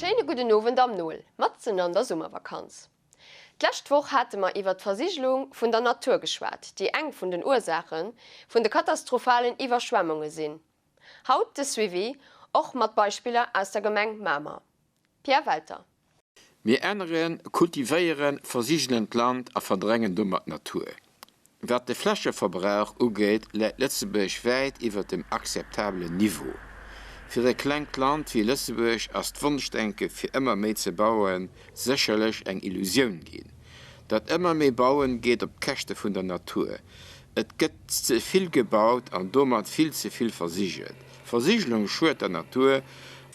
Schéine gudden Owend am Nol, matzen an der Summervakanz. D'lescht Woch hate mer iwwer d'Versigelung vun der Natur geschwat, déi eng vun den Ursaache vun de katastrophalen Iwwerschwemmunge sinn. Haut de Suivi, och mat Beispiller aus der Gemeng Mamer. Pierre Welter. Mir änneren, kultivéieren, versigelen d'Land a verdrängen domat d'Natur. Wat de Flächeverbrauch ugeet, läit Lëtzebuerg wäit iwwer dem akzeptabelen Niveau. Fir e klengt Land wéi Lëtzebuerg ass d'Wonschdenke fir ëmmer méi ze bauen sécherlech eng Illusioun ginn. Dat ëmmer méi Bauen geet op d'Käschte vun der Natur. Et gëtt ze vill gebaut an domat vill ze vill versigelt. Versigelung schued der Natur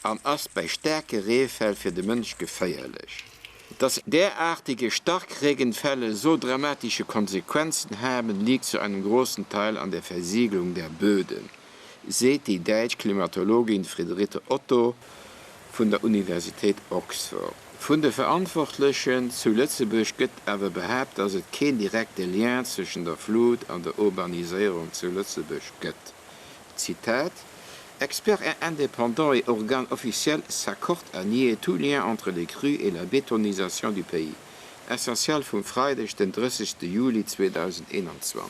an ass bei staarke Reefäll fir de Mënsch geféierlech. Dass derartige Starkregenfälle so dramatische Konsequenzen haben, liegt zu einem großen Teil an der Versiegelung der Böden, seet déi däitsch Klimatologin Friederike Otto vun der Universitéit Oxford. Vun de Verantwortlechen zu Lëtzebuerg gëtt awer behaapt, dass et keen direkte Lien zwëschen der Flut an der Urbaniséierung zu Lëtzebuerg gëtt. Zitat, Experts indépendants et organes officiels s'accordent à nier tout lien entre les crues et la bétonisation du pays. Essentiel vum Freideg, den 30. Juli 2021.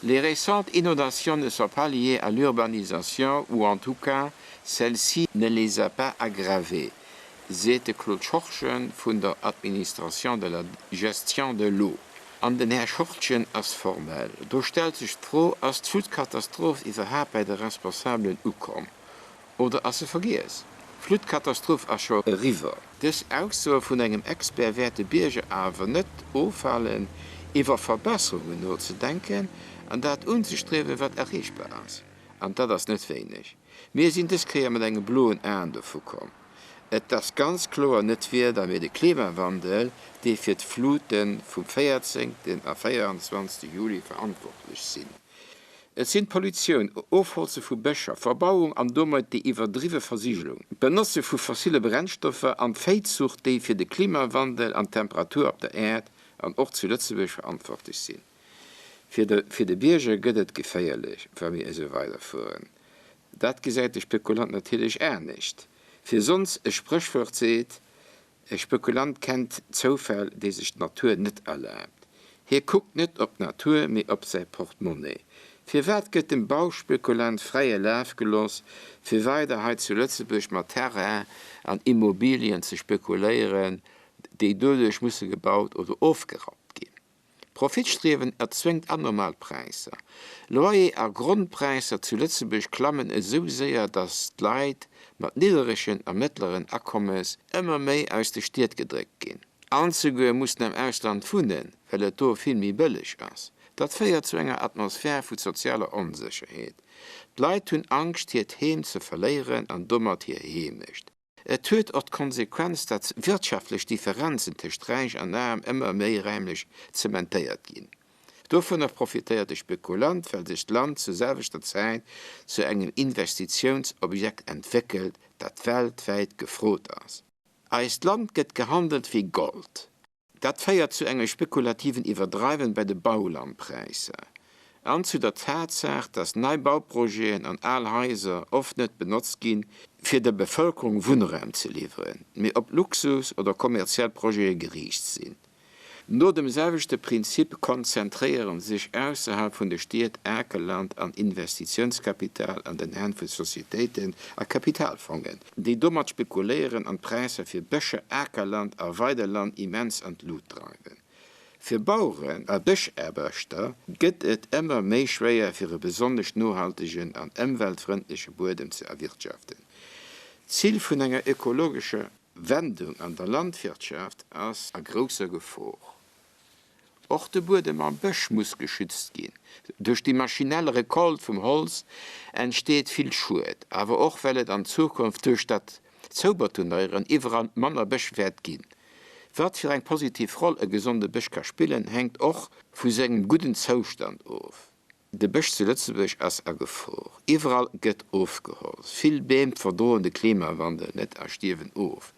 Les récentes inondations ne sont pas liées à l'urbanisation ou en tout cas celle-ci ne les a pas aggravées, seet de Claude Schorschen vun der Administration de la gestion de l'eau. An den Här Schortgen ass formell. Do stellt sech d'Fro, Ass d'Flutkatastroph iwwerhaapt bäi de Responsabelen ukomm oder ass se vergiess? D'Flutkatastroph ass scho eriwwer. Dës Aussoe vun engem Expert wäert de Bierger awer net ofhalen, iwwer Verbesserungen nozedenken an dat unzestriewen, wat erreechbar ass. An dat ass net wéineg. Mir sinn dës Kéier mat engem bloen Aen dovu komm. Et ass ganz kloer net d'Wieder, mee de Klimawandel, dee fir d'Flute vum 14. A 24. Juli verantwortlech sinn. Et sinn d'Pollutioun, Ofholze vu Bëscher, Verbauung an domat déi iwwerdriwwe Versigelung, d'Benotze vu fossille Brennstoffer an d'Véizucht, déi fir de Klimawandel an d'Temperatur op der Äerd an och zu Lëtzebuerg verantwortlech sinn. Fir de Bierger gëtt et geféierlech, wa mir esou weiderfueren. Dat gesäit de Spekulant natierlech anescht. Fir sonst e Spréchwuert seet, E Spekulant kennt Zoufäll, déi sech d'Natur net erlaabt. Hie kuckt net op d'Natur, mee op säi Portemonnaie. Firwat gëtt dem Bauspekulant fräie Laf gelooss, fir weider hei zu Lëtzebuerg mat Terrain an Immobilien ze spekuléieren, déi doduerch musse gebaut oder ofgerappt ginn? Profitstriewen erzwéngt anormal Präisser. Loyer a Grondpräisser zu Lëtzebuerg klammen esou séier, datt d'Leit mat nidderegen a mëttleren Akommes ëmmer méi aus de Stied gedréckt ginn an souguer mussen am Ausland wunnen, well et do vill méi bëlleg ass. Dat féiert zu enger Atmosphär vu sozialer Onsécherheet. D'Leit hunn Angscht, hiert Heem ze verléieren an domat hir Heemecht. Et huet och d'Konsequenz, datt wirtschaftlech Differenzen tëscht Räich an Aarm ëmmer méi räimlech zementéiert ginn. Dovunner profitéiert de Spekulant, well sech d'Land zur selwechter Zäit zu engem Investitiounsobjekt entwéckelt, dat weltwäit gefrot ass. Eist Land gëtt gehandelt wéi Gold. Dat féiert zu engem spekulativen Iwwerdreiwen bei de Baulandpräisser an zu der Tatsaach, dass nei Bauprojeten an al Haiser oft net benotzt ginn, fir der Bevëlkerung Wunnraum ze liwweren, mee op Luxus oder kommerziell Projete geriicht sinn. No dem selwechte Prinzip konzentréiere sech ausserhalb vun de Stied Akerland an Investitiounskapital an den Hänn vu Societéiten a Kapitalfongen, déi domat spekuléieren an d'Präisser fir Bëscher, Akerland a Weideland immens an d'Lut dreiwen. Fir Baueren a Bëschaarbechter gëtt et ëmmer méi schwéier fir e besonnesch nohaltegen an ëmweltfrëndleche Buedem ze erwirtschaften. D'Zil vun enger ökologescher Wendung an der Landwirtschaft ass a grousser Gefor. Och de Buedem am Bësch muss geschützt ginn. Duerch déi maschinell Recolte vum Holz entsteet vill Schued, awer och well et an Zukunft duerch dat Zoubetonéieren iwwerall manner Bësch wäert ginn. Wat fir eng positiv Roll e gesonde Bësch ka spillen, hänkt och vu sengem gudden Zoustand of. De Bësch zu Lëtzebuerg ass a Gefor. Iwwerall gëtt ofgeholzt. Vill Beem verdroen de Klimawandel net a stierwen of.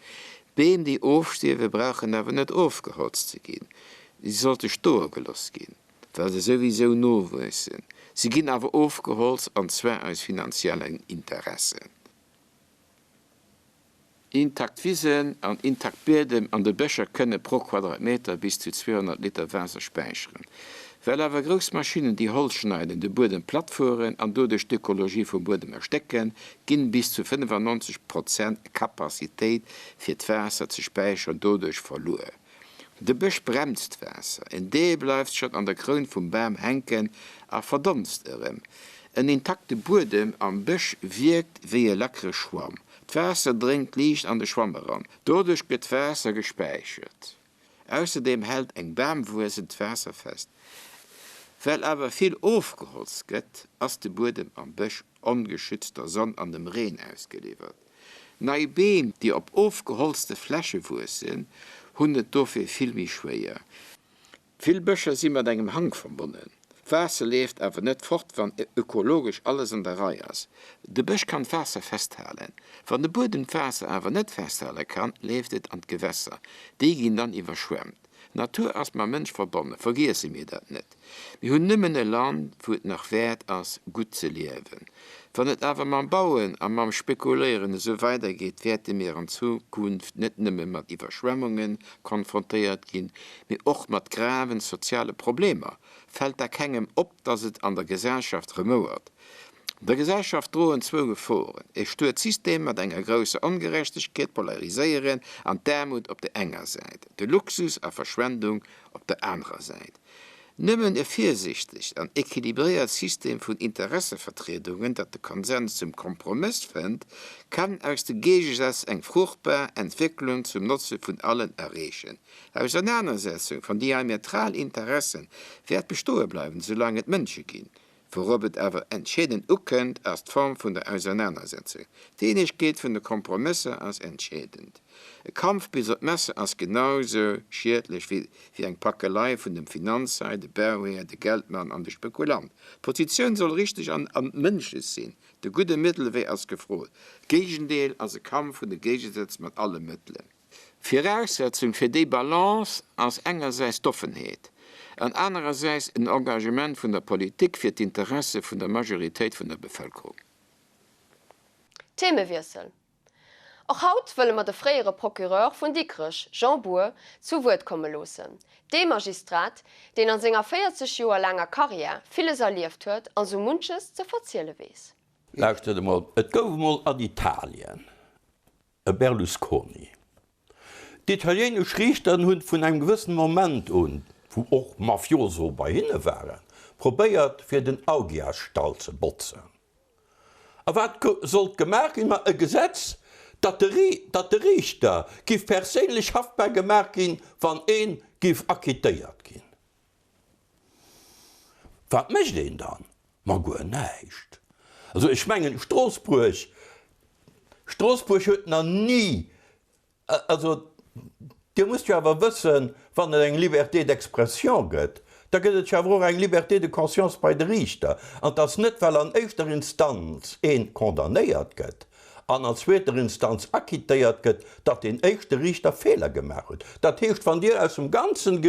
Beem, déi ofstierwen, brauchen awer net ofgeholzt ze ginn. Si sollte stoe geloss ginn, well se souwisou nowuessen. Si ginn awer ofgeholzt, an zwar aus finanziellen Interessen. Intakt Wisen an intakt Biedem an de Bëscher kënne pro Quadratmeter bis zu 200 Liter Waasser späicheren. Well awer grouss Maschinnen, déi Holz schneiden, de Buedem platt fueren an doduerch d'Ökologie vum Buedem erstécken, ginn bis zu 95 Prozent Capacitéit fir d'Waasser ze späicheren doduerch verluer. De Bësch bremst d'Waasser, en Deel bleift schonn an der Kroun vum Bam hänken a verdonst erëm. En intakte Buedem am Bësch wierkt wéi e lackere Schwamm. D'Waasser dréngt liicht an de Schwamm eran, doduerch gëtt d'Waasser gespäichert. Ausserdeem hält eng Bamwuessel d'Waasser fest. Well awer vill ofgeholzt gëtt, ass de Buedem am Bësch ongeschützt der Sonn an dem Reen ausgeliwwert. Nei Beem, déi op ofgeholzte Fläche wuessen, hunn et dofir vill méi schwéier. Vill Bëscher si mat engem Hank verbonnen. D'Waasser leeft awer net fort, wann ökologesch alles an der Rei ass. De Bësch kann d'Waasser festhalen. Wann de Buedem d'Waasser awer net festhale kann, leeft et an d'Gewässer. Déi ginn dann iwwerschwemmt. D'Natur ass mam Mënsch verbonnen, vergiesse mir dat net. Mir hunn nëmmen e Land, wou et nach wäert ass, gutt ze liewen. Wann et awer mam Bauen a mam Spekuléieren esou weidergeet, wäerte mir an Zukunft net nëmme mat Iwwerschwemmunge konfrontéiert ginn, mee och mat graven soziale Problemer. Fält da kengem op, dass et an der Gesellschaft remouert? Der Gesellschaft droen zwou Geforen, e stuert System mat enger grousser Ongerechtegkeet, Polariséieren an d'Aarmut op der enger Säit, de Luxus a Verschwendung op der anerer Säit. Nëmmen e virsiichtegt an equilibréiert System vun Interessevertriedungen, dat de Konsens zum Kompromëss fënnt, kann aus de Géigesätz eng fruchtbar Entwécklung zum Notze vun allen erreechen. D'Ausernanersetzung vun diametral Interessen wäert bestoe bleiwen, soulaang et Mënsche ginn. Wourop et awer entscheedend ukënnt, ass d'Form vun der Ausernanersetzung. D'Eenegkeet vun de Kompromësser ass entscheedend. E Kampf bis op d'Messer ass genau sou schiedlech wéi eng Packelei vun dem Finanzhai, de Bauhär, de Geldmann an de Spekulant. D'Positioun soll richteg an mënschlech sinn. De gudde Mëttelwee ass gefrot. D'Géigendeel ass e Kampf vun de Géigesätz mat alle Mëttelen. Viraussetzung fir déi Balance ass engersäits d'Offenheet an anerersäits en Engagement vun der Politik fir d'Interesse vun der Majoritéit vun der Bevëlkerung. Themewiessel, Och haut wëlle mer de fréiere Procureur vun Dikrech, Jean Bour, zu Wuert komme loossen. Dee Magistrat, deen an senger 40 Joer laanger Karriär villes erlieft huet an sou munches ze verziele weess. Lauschtert emol, et gouf emol an Italien E Berlusconi. D'italiéinesch Riichteren hunn vun engem gewëssene Moment un, wou och Mafioso bei hinne waren, probéiert fir den Augiasstall ze botzen. A wat sollt gemaach ginn? Ma e Gesetz, datt de datt de Riichter giff perséinlech haftbar gemaach ginn, wann ee giff acquittéiert ginn. Wat mécht een dann? Ma guer näischt. Also ech mengen, Stroossbuerg, Stroossbuerg huet nach ni, also Dir musst jo awer wëssen, wann et eng Liberté d'expression gëtt, da gëtt et jo awer och eng Liberté de conscience bei de Riichter. An et ass net, well an éischter Instanz ee condamnéiert gëtt an an zweeter Instanz acquittéiert gëtt, datt deen éischte Riichter Feeler gemaach huet. Dat heescht, wann Dir aus dem ganzen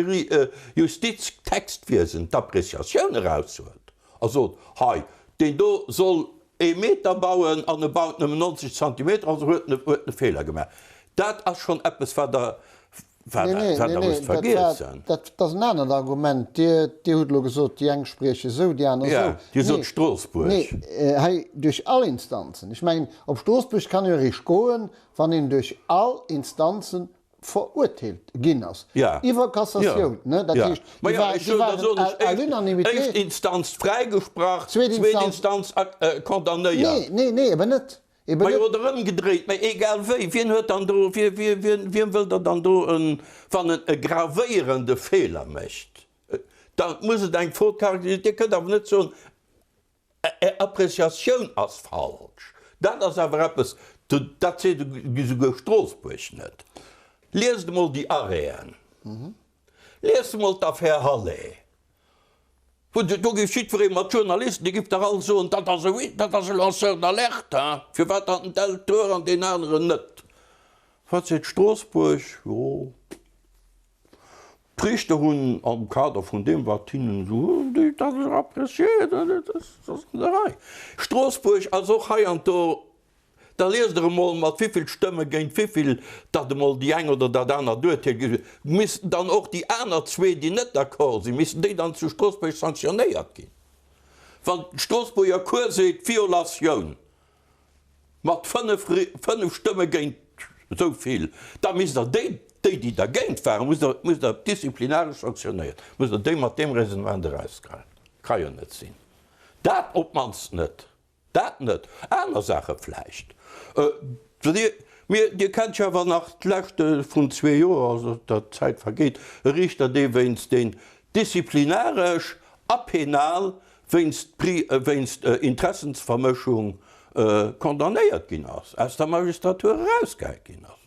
Justiztextwiesen d'Appréciatioun eraushuelt a sot, hei, deen do soll ee Meter bauen an e baut nëmmen 90 Zentimeter, also huet en huet en e Feeler gemaach, dat ass schonn eppes, wat Der, wat Nee, nee, Der nee, nee, musst dat war, vergiessen. dat ass en anert Argument. Dir, Dir hutt elo gesot, déi eng sprieche esou, déi aner Ja, esou. Dir sot Nee, Stroossbuerg. nee, hei duerch all Instanzen. Ech mengen, op Stroossbuerg kann jo eréischt goen, wann een duerch all Instanzen verurteelt ginn ass, Ja. iwwer Cassatioun, Ja. ne, dat Ja. heescht, Ma déi ja, war, ech déi soen, da waren soen à, ech à éischt, l'unanimité. éischt Instanz fräigesprach, Zweet zweet Instanz. Instanz äh, condamnéiert. Nee, nee, nee, eben net, eben Ma jo, net. oder ëmgedréit, mä egal wéi, wien huet dann do, wie, wie, wien, wiem wëllt Der dann do en, wann en e gravéierende Feeler mécht, da muss et eng Faute caractérisée, Dir kënnt awer net soen, Är Appreciatioun ass falsch. Dat ass awer eppes, dat seet esouguer Stroossbuerg net. Liest emol déi Arrêten. Liest emol d'Affär Halle. Wou do géif jiddweree mat Journalisten, déi géif dach all soen, dat ass e, dat ass e Lanceur d'alerte, hein, firwat dann den Deltour an deen aneren net? Wat seet Stroossbuerg? Jo. D'Riichter hunn am Kader vun deem, wat hinnen esou, dat ass apprécié, dat ass an der Rei. Stroossbuerg ass och hei an do. Da liest Der emol, mat wivill Stëmme géint wivill datt emol déi eng oder dat anert Urteel gi ass. Missten dann och déi aner zwee, déi net d'accord sinn, missten déi dann zu Stroossbuerg sanktionéiert ginn? Wann d'Stroossbuerger Cour seet, Violatioun mat 5, 5 Stëmme géint esou vill, da misst Der déi, déi, déi dergéint waren, musst Der, musst Der disziplinaresch sanktionéieren, musst Der déi mat deem Raisonnement erausgeheien. Ka jo net sinn. Dat op d'mannst net. Dat net. Aner Saache vläicht. Dir, mir, Dir kennt jo awer nach d'lescht vrun zwee Joer, also der Zäit vergeet, e Riichter, dee wéinst deen disziplinaresch a penal wéinst Pri, wéinst Interessensvermëschung condamnéiert ginn ass, aus der Magistratur erausgehäit ginn ass.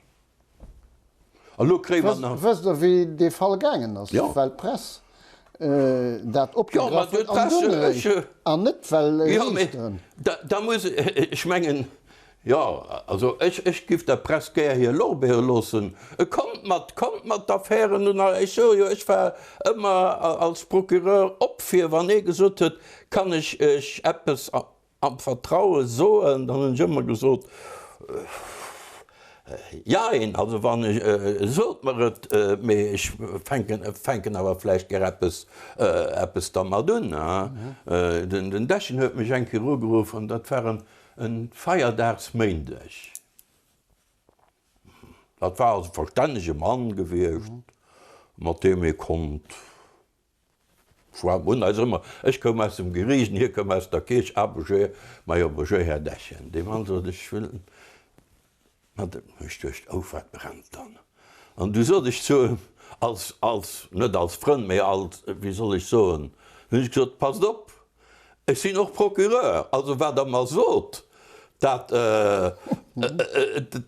A lo kréie mer nach. Wësst Der, wéi dee Fall gaangen ass? Well d'Press dat opgegraff huet an dunn eréischt, an net well Riichteren. Da muss ech mengen, jo, also ech, ech giff der Press gär hir Lorbeere loossen. Kommt mat, kommt mat Affären un. Ech soe jo, ech war ëmmer als Procureur op fir, wann ee gesot huet, kann ech Iech eppes Am Vertraue soen, dann hunn ech ëmmer gesot, Jein, also wann ech, sot mer et, mee ech fänken, fänken awer vläicht gär eppes, eppes dermat un. Den Dechen huet mech eng Kéier ugeruff an dat war en Feierdagsméindeg. Dat war also e verstännege Mann gewiescht, mat deem ee konnt Schwamm hunn eis ëmmer, ech koum aus dem Geriicht an hie koum aus der Kierch, Ah, bonjour, majo, bonjour, Här Dechen. Dee Mann sot, ech wëll mat em. Ech duecht, Oh, wat brennt dann? An du sot ech zu em, als, als, net als Frënd, mee als, wéi soll ech soen, hunn ech gesot, Passt op, Ech sinn och Procureur, also wat Der mer sot, dat,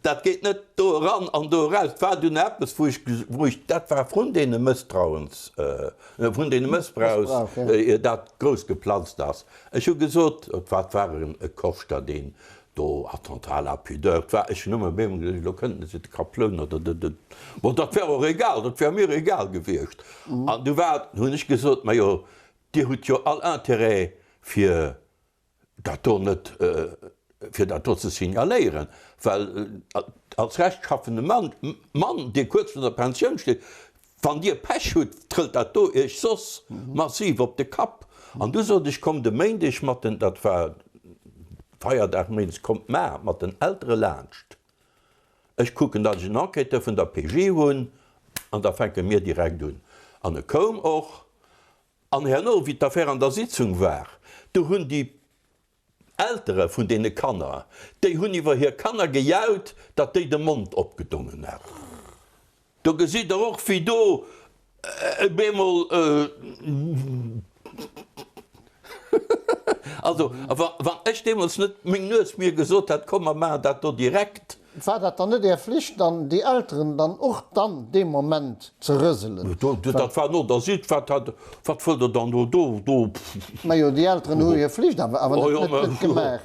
dat geet net do eran an do eraus. Et war dunn eppes, wou ech, wou ech, dat war vrun deene Mësstrauens, vrun deene Mëssbrauchs, ier dat grouss geplatzt ass. Ech hu gesot, et war, et war e Koschter, deen do Attentat à la pudeur, et war, ech hunn ëmmer bei him gesot, elo kënnten se de Kaploun oder de, de, bon, dat wär och egal, dat wär mir egal gewiescht. An du war, hunn ech gesot, majo, Dir hutt jo all Intérêt fir dat do net, fir dat do ze signaléieren, well als rechtschaffene Mann, Mann, dee kuerz virun der Pensioun steet, wann Dir Pech hutt, trëllt dat do Iech soss massiv op de Kapp. An du sot ech, kommt e Méindeg mat den, dat war Feierdag méindes, kommt mar mat den Eltere laanscht, ech kucken, datt ech en Enquêteur vun der PG hunn an da fänke mir direkt un. An e koum och. An herno, wéi d'Affär an der Sitzung war, do hunn déi Eltere vun deene Kanner, déi hunn iwwer hir Kanner gejaut, datt déi de Mond opgedongen hätten. Do gesitt Der och, wéi do op eemol, also wann ech deemools net meng Nues mir gesot hätt, komm mer maachen dat do direkt, War dat dann net Är Flicht dann, déi Elteren dann och dann dee Moment ze rëselen? Dat war no der Sitt, wat hat, wat wëllt Der dann do, do, do? Majo, déi Elteren hu hir Flicht awer awer net, net gemaach.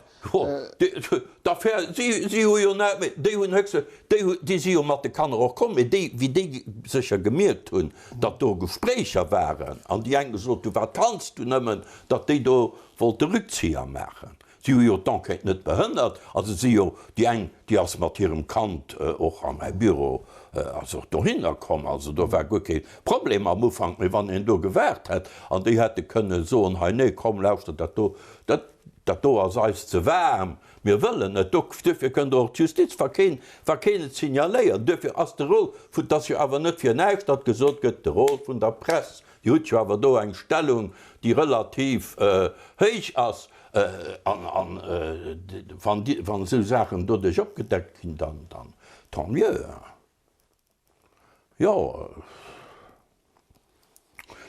D'Affär, si, si hu jo net méi, déi hunn héchste, déi hu, déi si jo mat de Kanner och komm, mee déi, wéi déi sécher gemierkt hunn, datt do Gespréicher waren an déi eng gesot hu, wat kanns du nëmmen, datt déi do wollte Rückzieher maachen. Si hu jo d'Enquête net behënnert. Also si jo déi eng, déi ass mat hirem Kand och a mäi Büro, ass och dohinner komm. Also do war guer kee Problem am Ufank. Mee wann een do gewaart hätt an déi hätte kënne soen, hei nee, komm lauschter, dat do, dat, dat do ass eis ze waarm, mir wëllen net. Do, duerfir kënnt och d'Justiz, wa keen, wa keen et signaléiert. Duerfir ass de Rôle vun, et ass jo awer net fir näischt, datt gesot gëtt, de Rôle vun der Press, Dir hutt jo awer do eng Stellung, déi relativ héich ass. An wann esou Saachen doduerch opgedeckt ginn, dann tant mieux. Jo.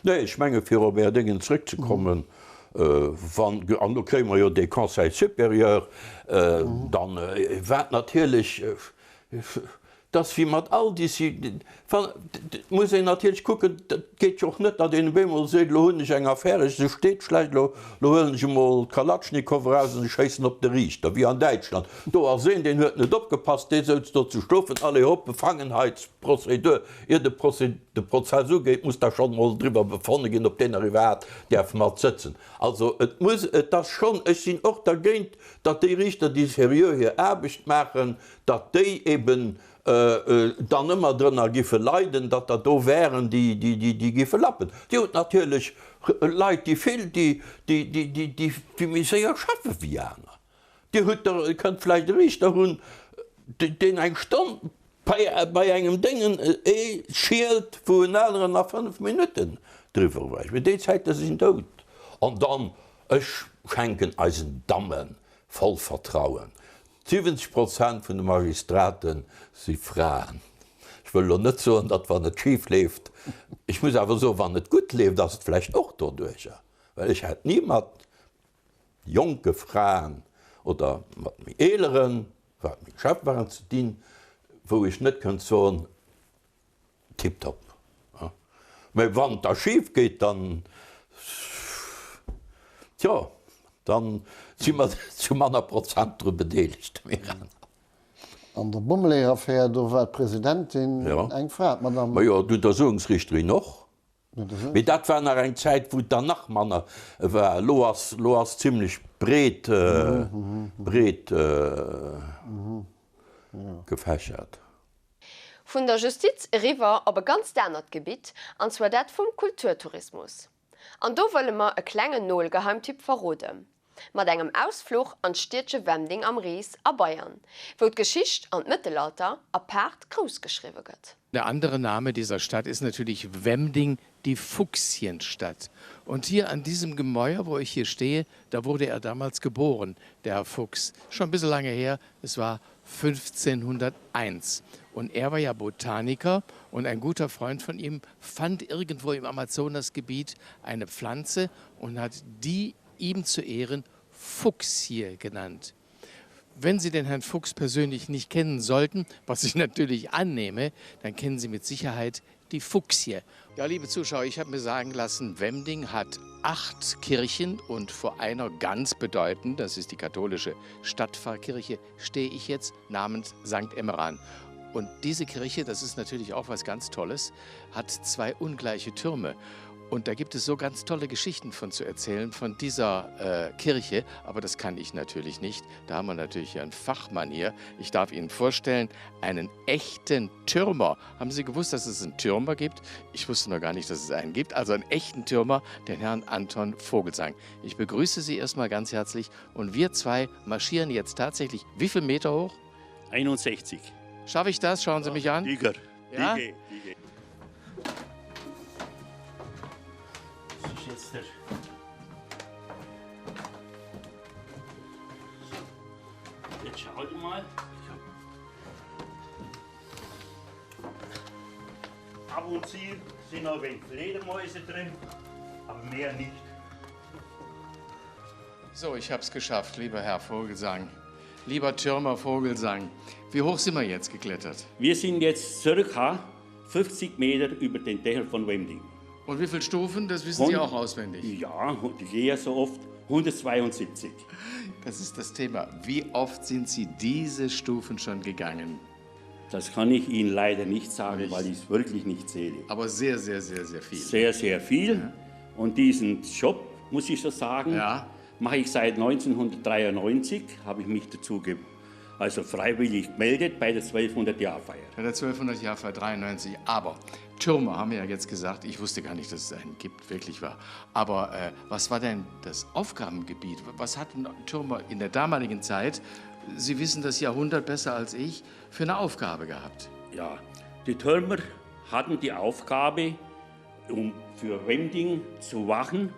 Nee, ech menge fir op Är Déngen zrëckzekommen, wann, an do kréie mer jo dee Conseil supérieur, dann wat natierlech. Dass wéi mat all Diszi, wann, et muss een natierlech kucken, et geet jo och net, datt een op eemol seet, elo hunn ech eng Affär, se steet schlecht, elo elo huelen ech emol d'Kalatschnikow eraus an ech schéissen op de Riichter, wéi an Däitschland. Do ass een, deen huet net opgepasst, dee souz do zu schlofen, allez hop, Befangenheitsprozedur, ier de Procé, de Prozess ugeet, muss da schonn emol driwwer befonne ginn, ob deen nach iwwerhaapt däerf mat sëtzen. Also et muss, et ass schonn, ech sinn och dergéint, datt déi Riichter, déi seriö hir Aarbecht maachen, datt déi eben dann ëmmer drënner giffe leiden, datt der do wären, déi déi giffe lappen. Dir hutt natierlech Leit, déi vill, déi déi méi séier schaffe wéi aner. Dir hutt der, kënnt vläicht e Riichter hunn, deen eng Stonn bei engem Déngen ee schielt, wou en aneren a 5 Minutten driwwer ewech. Mee déi Zäite sinn dout. An dann, ech schenken eisen Damme voll Vertrauen, 70 Prozent vun de Magistrate si Fraen. Ech wëll elo net soen, datt wann et schif leeft, ech muss awer soen, wann et gutt leeft, ass et vläicht och doduercher, well ech hätt ni mat jonke Fraen oder mat méi eeleren, wat meng Chef waren, ze dinn, wou ech net kënnt soen, Tiptop. Mä wann et da schif geet, dann, tjo, dann si mer zu manner Prozent dru bedeelegt, mir aner. An der Bommeleeër-Affär, do war d'Presidentin eng Fra, d'Madame. Majo, d'Untersuchungsriichterin och. Mee dat war nach eng Zäit, wou et der nach manner war. Elo ass, elo ass zimlech breet, breet gefächert. Vun der Justiz eriwwer op e ganzt anert Gebitt, an zwar dat vum Kulturtourismus. An do wëlle mer e klengen Nol-Geheimtipp verroden, mat engem Ausfluch an d'Stiedche Wemding am Ries a Bayern, wou d'Geschicht an d'Mëttelalter apaart grouss geschriwwe gëtt. Der andere Name dieser Stadt ist natürlich Wemding, die Fuchsienstadt. Und hier an diesem Gemäuer, wo ich hier stehe, da wurde er damals geboren, der Herr Fuchs. Schon ein bisschen lange her, es war 1501. Und er war ja Botaniker und ein guter Freund von ihm fand irgendwo im Amazonasgebiet eine Pflanze und hat die ihm zu Ehren Fuchsie genannt. Wenn Sie den Herrn Fuchs persönlich nicht kennen sollten, was ich natürlich annehme, dann kennen Sie mit Sicherheit die Fuchsie. Ja, liebe Zuschauer, ich habe mir sagen lassen, Wemding hat acht Kirchen und vor einer ganz bedeutenden, das ist die katholische Stadtpfarrkirche, stehe ich jetzt namens St. Emmeran. Und diese Kirche, das ist natürlich auch was ganz Tolles, hat zwei ungleiche Türme. Und da gibt es so ganz tolle Geschichten von zu erzählen, von dieser äh, Kirche. Aber das kann ich natürlich nicht. Da haben wir natürlich einen Fachmann hier. Ich darf Ihnen vorstellen, einen echten Türmer. Haben Sie gewusst, dass es einen Türmer gibt? Ich wusste noch gar nicht, dass es einen gibt. Also einen echten Türmer, den Herrn Anton Vogelsang. Ich begrüße Sie erstmal ganz herzlich. Und wir zwei marschieren jetzt tatsächlich wie viel Meter hoch? 61. Schaffe ich das? Schauen Sie mich an. Tiger. Ja? Tiger. Tiger. Das ist jetzt der Jetzt schau ich mal. Ab und zu sind noch ein wenig Fledermäuse drin, aber mehr nicht. So, ich habe es geschafft, lieber Herr Vogelsang. Lieber Türmer Vogelsang. Wie hoch sind wir jetzt geklettert? Wir sind jetzt circa 50 Meter über den Dächern von Wemding. Und wie viele Stufen? Das wissen Sie auch auswendig. Ja, ich gehe ja so oft. 172. Das ist das Thema. Wie oft sind Sie diese Stufen schon gegangen? Das kann ich Ihnen leider nicht sagen, nicht. weil ich es wirklich nicht zähle. Aber sehr, sehr, sehr, sehr viel. Sehr, sehr viel. Ja. Und diesen Job, muss ich so sagen, ja. mache ich seit 1993, habe ich mich dazu ge also freiwillig gemeldet bei der 1200-Jahrfeier. Bei der 1200-Jahrfeier 93. Aber Türme haben wir ja jetzt gesagt, ich wusste gar nicht, dass es einen gibt, wirklich war. Aber äh, was war denn das Aufgabengebiet? Was hatten Türmer in der damaligen Zeit? Sie wissen das Jahrhundert besser als ich, für eine Aufgabe gehabt. Ja, die Türmer hatten die Aufgabe, um für Wending zu wachen,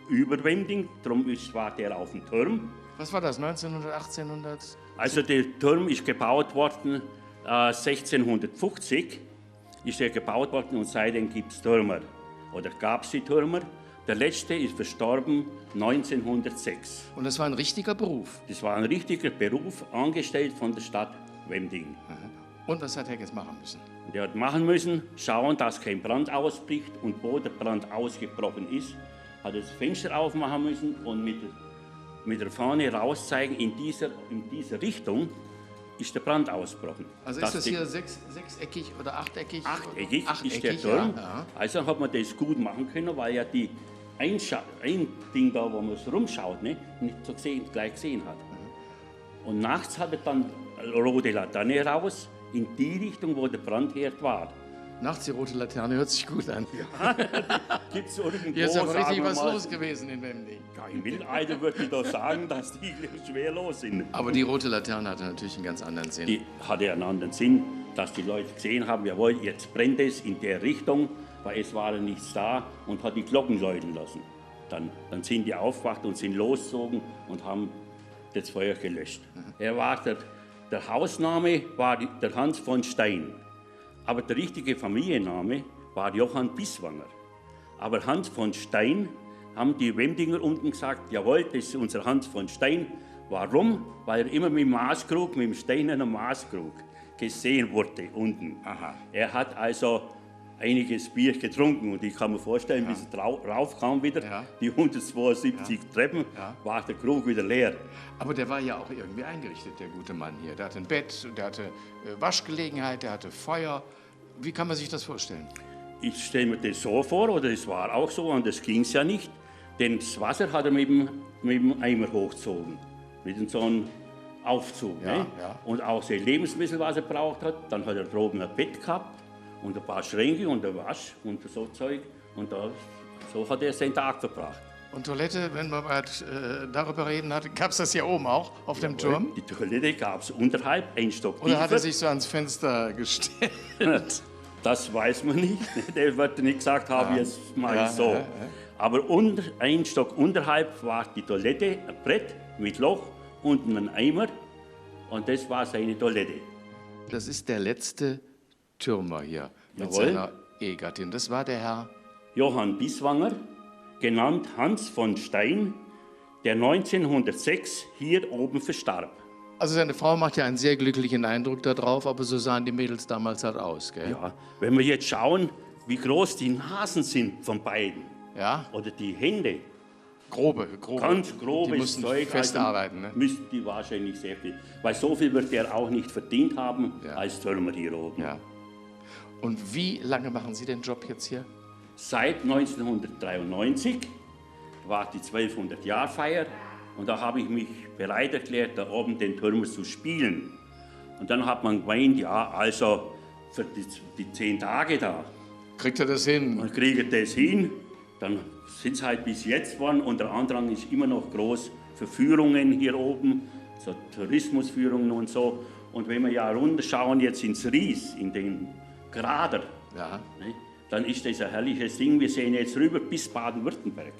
über Wending, darum ist, war der auf dem Turm. Was war das, 1900, 1800? Also der Turm ist gebaut worden äh, 1650 ist er gebaut worden und seitdem gibt es Türmer oder gab es die Türmer. Der letzte ist verstorben 1906. Und das war ein richtiger Beruf? Das war ein richtiger Beruf, angestellt von der Stadt Wemding. Aha. Und was hat er jetzt machen müssen? Der hat machen müssen, schauen, dass kein Brand ausbricht und wo der Brand ausgebrochen ist, hat das Fenster aufmachen müssen und mit, mit der Fahne rauszeigen, in dieser, in dieser Richtung ist der Brand ausgebrochen. Also ist das, das hier sechs, sechseckig oder achteckig? Achteckig, achteckig ist der Turm. Ja, ja. Also hat man das gut machen können, weil ja die Einscha ein Ding da, wo man es rumschaut, ne, nicht so gesehen, gleich gesehen hat. Mhm. Und nachts hat er dann rote Laterne raus in die Richtung, wo der Brandherd war. Nachts die rote Laterne hört sich gut an. Ja, gibt's irgendwo, Hier ist aber richtig was los gewesen in Wemding. Ja, Im Mittelalter würde ich doch sagen, dass die schwer los sind. Aber die rote Laterne hatte natürlich einen ganz anderen Sinn. Die hatte einen anderen Sinn, dass die Leute gesehen haben, jawohl, jetzt brennt es in der Richtung, weil es war nichts da und hat die Glocken läuten lassen. Dann, dann sind die aufgewacht und sind losgezogen und haben das Feuer gelöscht. Mhm. Er war der, der Hausname war der Hans von Stein. Aber der richtige Familienname war Johann Biswanger. Aber Hans von Stein haben die Wemdinger unten gesagt, jawohl, das ist unser Hans von Stein. Warum? Weil er immer mit dem Maßkrug, mit dem steinernen Maßkrug gesehen wurde unten. Aha. Er hat also einiges Bier getrunken und ich kann mir vorstellen, ja. bis er raufkam wieder, ja. die 172 ja. Treppen, war der Krug wieder leer. Aber der war ja auch irgendwie eingerichtet, der gute Mann hier. Der hatte ein Bett, der hatte äh, Waschgelegenheit, der hatte Feuer. Wie kann man sich das vorstellen? Ich stelle mir das so vor, oder es war auch so, und das ging es ja nicht. Denn das Wasser hat er mit dem, mit dem Eimer hochgezogen, mit so einem Aufzug. Ja, ne? ja. Und auch sein Lebensmittel, was er braucht hat. Dann hat er droben ein Bett gehabt und ein paar Schränke und ein Wasch und so Zeug. Und da, so hat er seinen Tag verbracht. Und Toilette, wenn man grad, äh, darüber reden hat, gab es das hier oben auch auf dem Turm? Die Toilette gab es unterhalb, ein Stock Oder hat er tiefer. sich so ans Fenster gestellt? Das weiß man nicht. Der wird nicht gesagt haben, Ja. jetzt mache Ja, ich so. ja, ja. Aber unter, ein Stock unterhalb war die Toilette, ein Brett mit Loch, unten ein Eimer und das war seine Toilette. Das ist der letzte Türmer hier mit Jawohl. seiner Ehegattin. Das war der Herr Johann Biswanger, genannt Hans von Stein, der 1906 hier oben verstarb. Also seine Frau macht ja einen sehr glücklichen Eindruck darauf, aber so sahen die Mädels damals halt aus, gell? Ja, wenn wir jetzt schauen, wie groß die Nasen sind von beiden. Ja. Oder die Hände. Grobe, grobe. Ganz grobes Die mussten Zeug. fest also arbeiten, ne? Müssten die wahrscheinlich sehr viel. Weil so viel wird er auch nicht verdient haben Ja. als Türmer hier oben. Ja. Und wie lange machen Sie den Job jetzt hier? Seit 1993 war die 1200-Jahr-Feier und da habe ich mich bereit erklärt, da oben den Türmer zu spielen. Und dann hat man gemeint, ja, also für die, die zehn Tage da, Kriegt er das hin? und kriege das hin, dann sind es halt bis jetzt geworden und der Andrang ist immer noch groß für Führungen hier oben, so Tourismusführungen und so. Und wenn wir ja runterschauen jetzt ins Ries, in den Grader, Ja. ne, dann ist das ein herrliches Ding. Wir sehen jetzt rüber bis Baden-Württemberg.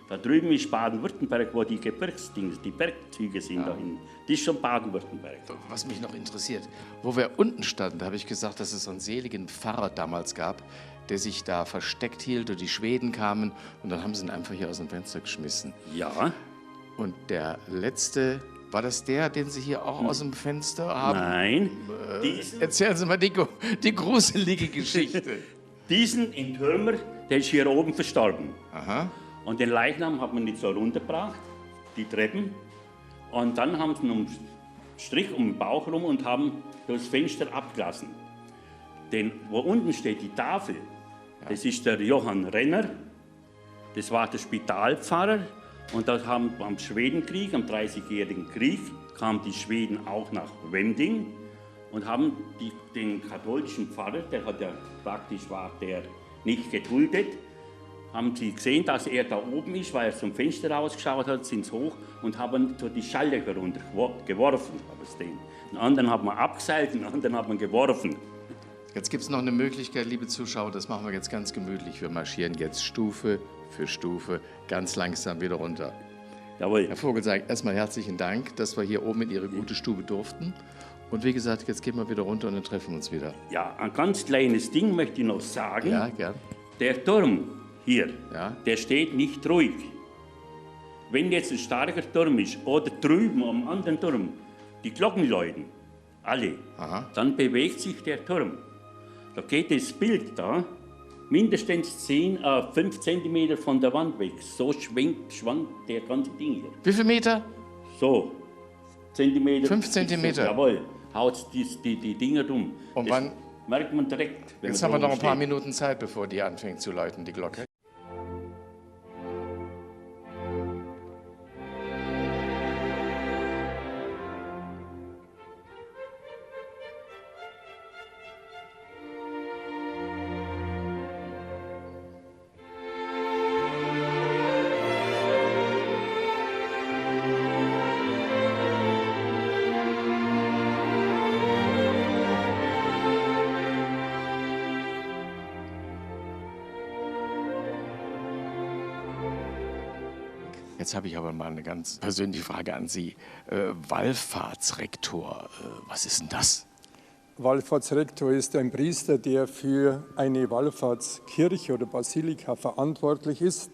Da drüben ist Baden-Württemberg, wo die Gebirgsdings, die Bergzüge sind da hinten. Das ist schon Baden-Württemberg. Was mich noch interessiert, wo wir unten standen, da habe ich gesagt, dass es so einen seligen Pfarrer damals gab, der sich da versteckt hielt und die Schweden kamen und dann haben sie ihn einfach hier aus dem Fenster geschmissen. Ja, Und der letzte, war das der, den Sie hier auch aus dem Fenster haben? nein. Diesen, Erzählen Sie mal die, die gruselige Geschichte. diesen in Türmer, der ist hier oben verstorben. Aha. Und den Leichnam hat man nicht so runtergebracht, die Treppen. Und dann haben sie einen Strich um den Bauch rum und haben das Fenster abgelassen. Denn wo unten steht die Tafel, das ist der Johann Renner, das war der Spitalpfarrer. Und da haben am Schwedenkrieg, am Dreißigjährigen Krieg, kamen die Schweden auch nach Wemding und haben die, den katholischen Pfarrer, der hat ja praktisch war der nicht geduldet, haben sie gesehen, dass er da oben ist, weil er zum Fenster rausgeschaut hat, sind sie hoch und haben so die Schalllöcher runtergeworfen. Haben sie den. Den anderen hat man abgeseilt, den anderen hat man geworfen. Jetzt gibt es noch eine Möglichkeit, liebe Zuschauer, das machen wir jetzt ganz gemütlich. Wir marschieren jetzt Stufe für Stufe ganz langsam wieder runter. Jawohl. Herr Vogelsang, erstmal herzlichen Dank, dass wir hier oben in Ihre gute Stube durften. Und wie gesagt, jetzt gehen wir wieder runter und dann treffen wir uns wieder. Ja, ein ganz kleines Ding möchte ich noch sagen. Ja, gern. Der Turm hier, Ja. der steht nicht ruhig. Wenn jetzt ein starker Turm ist oder drüben am anderen Turm die Glocken läuten, Alle. Aha. Dann bewegt sich der Turm. Da geht das Bild da mindestens 10, äh, 5 cm von der Wand weg. So schwenkt, schwankt der ganze Ding hier. Wie viel Meter? So. Zentimeter. 5 Zentimeter. Jawohl, haut die, die, die Dinger um. Und wann? Merkt man direkt. Jetzt haben wir noch ein paar Minuten Zeit, bevor die anfängt zu läuten, die Glocke. Jetzt habe ich aber mal eine ganz persönliche Frage an Sie. Äh, Wallfahrtsrektor, äh, was ist denn das? Wallfahrtsrektor ist ein Priester, der für eine Wallfahrtskirche oder Basilika verantwortlich ist.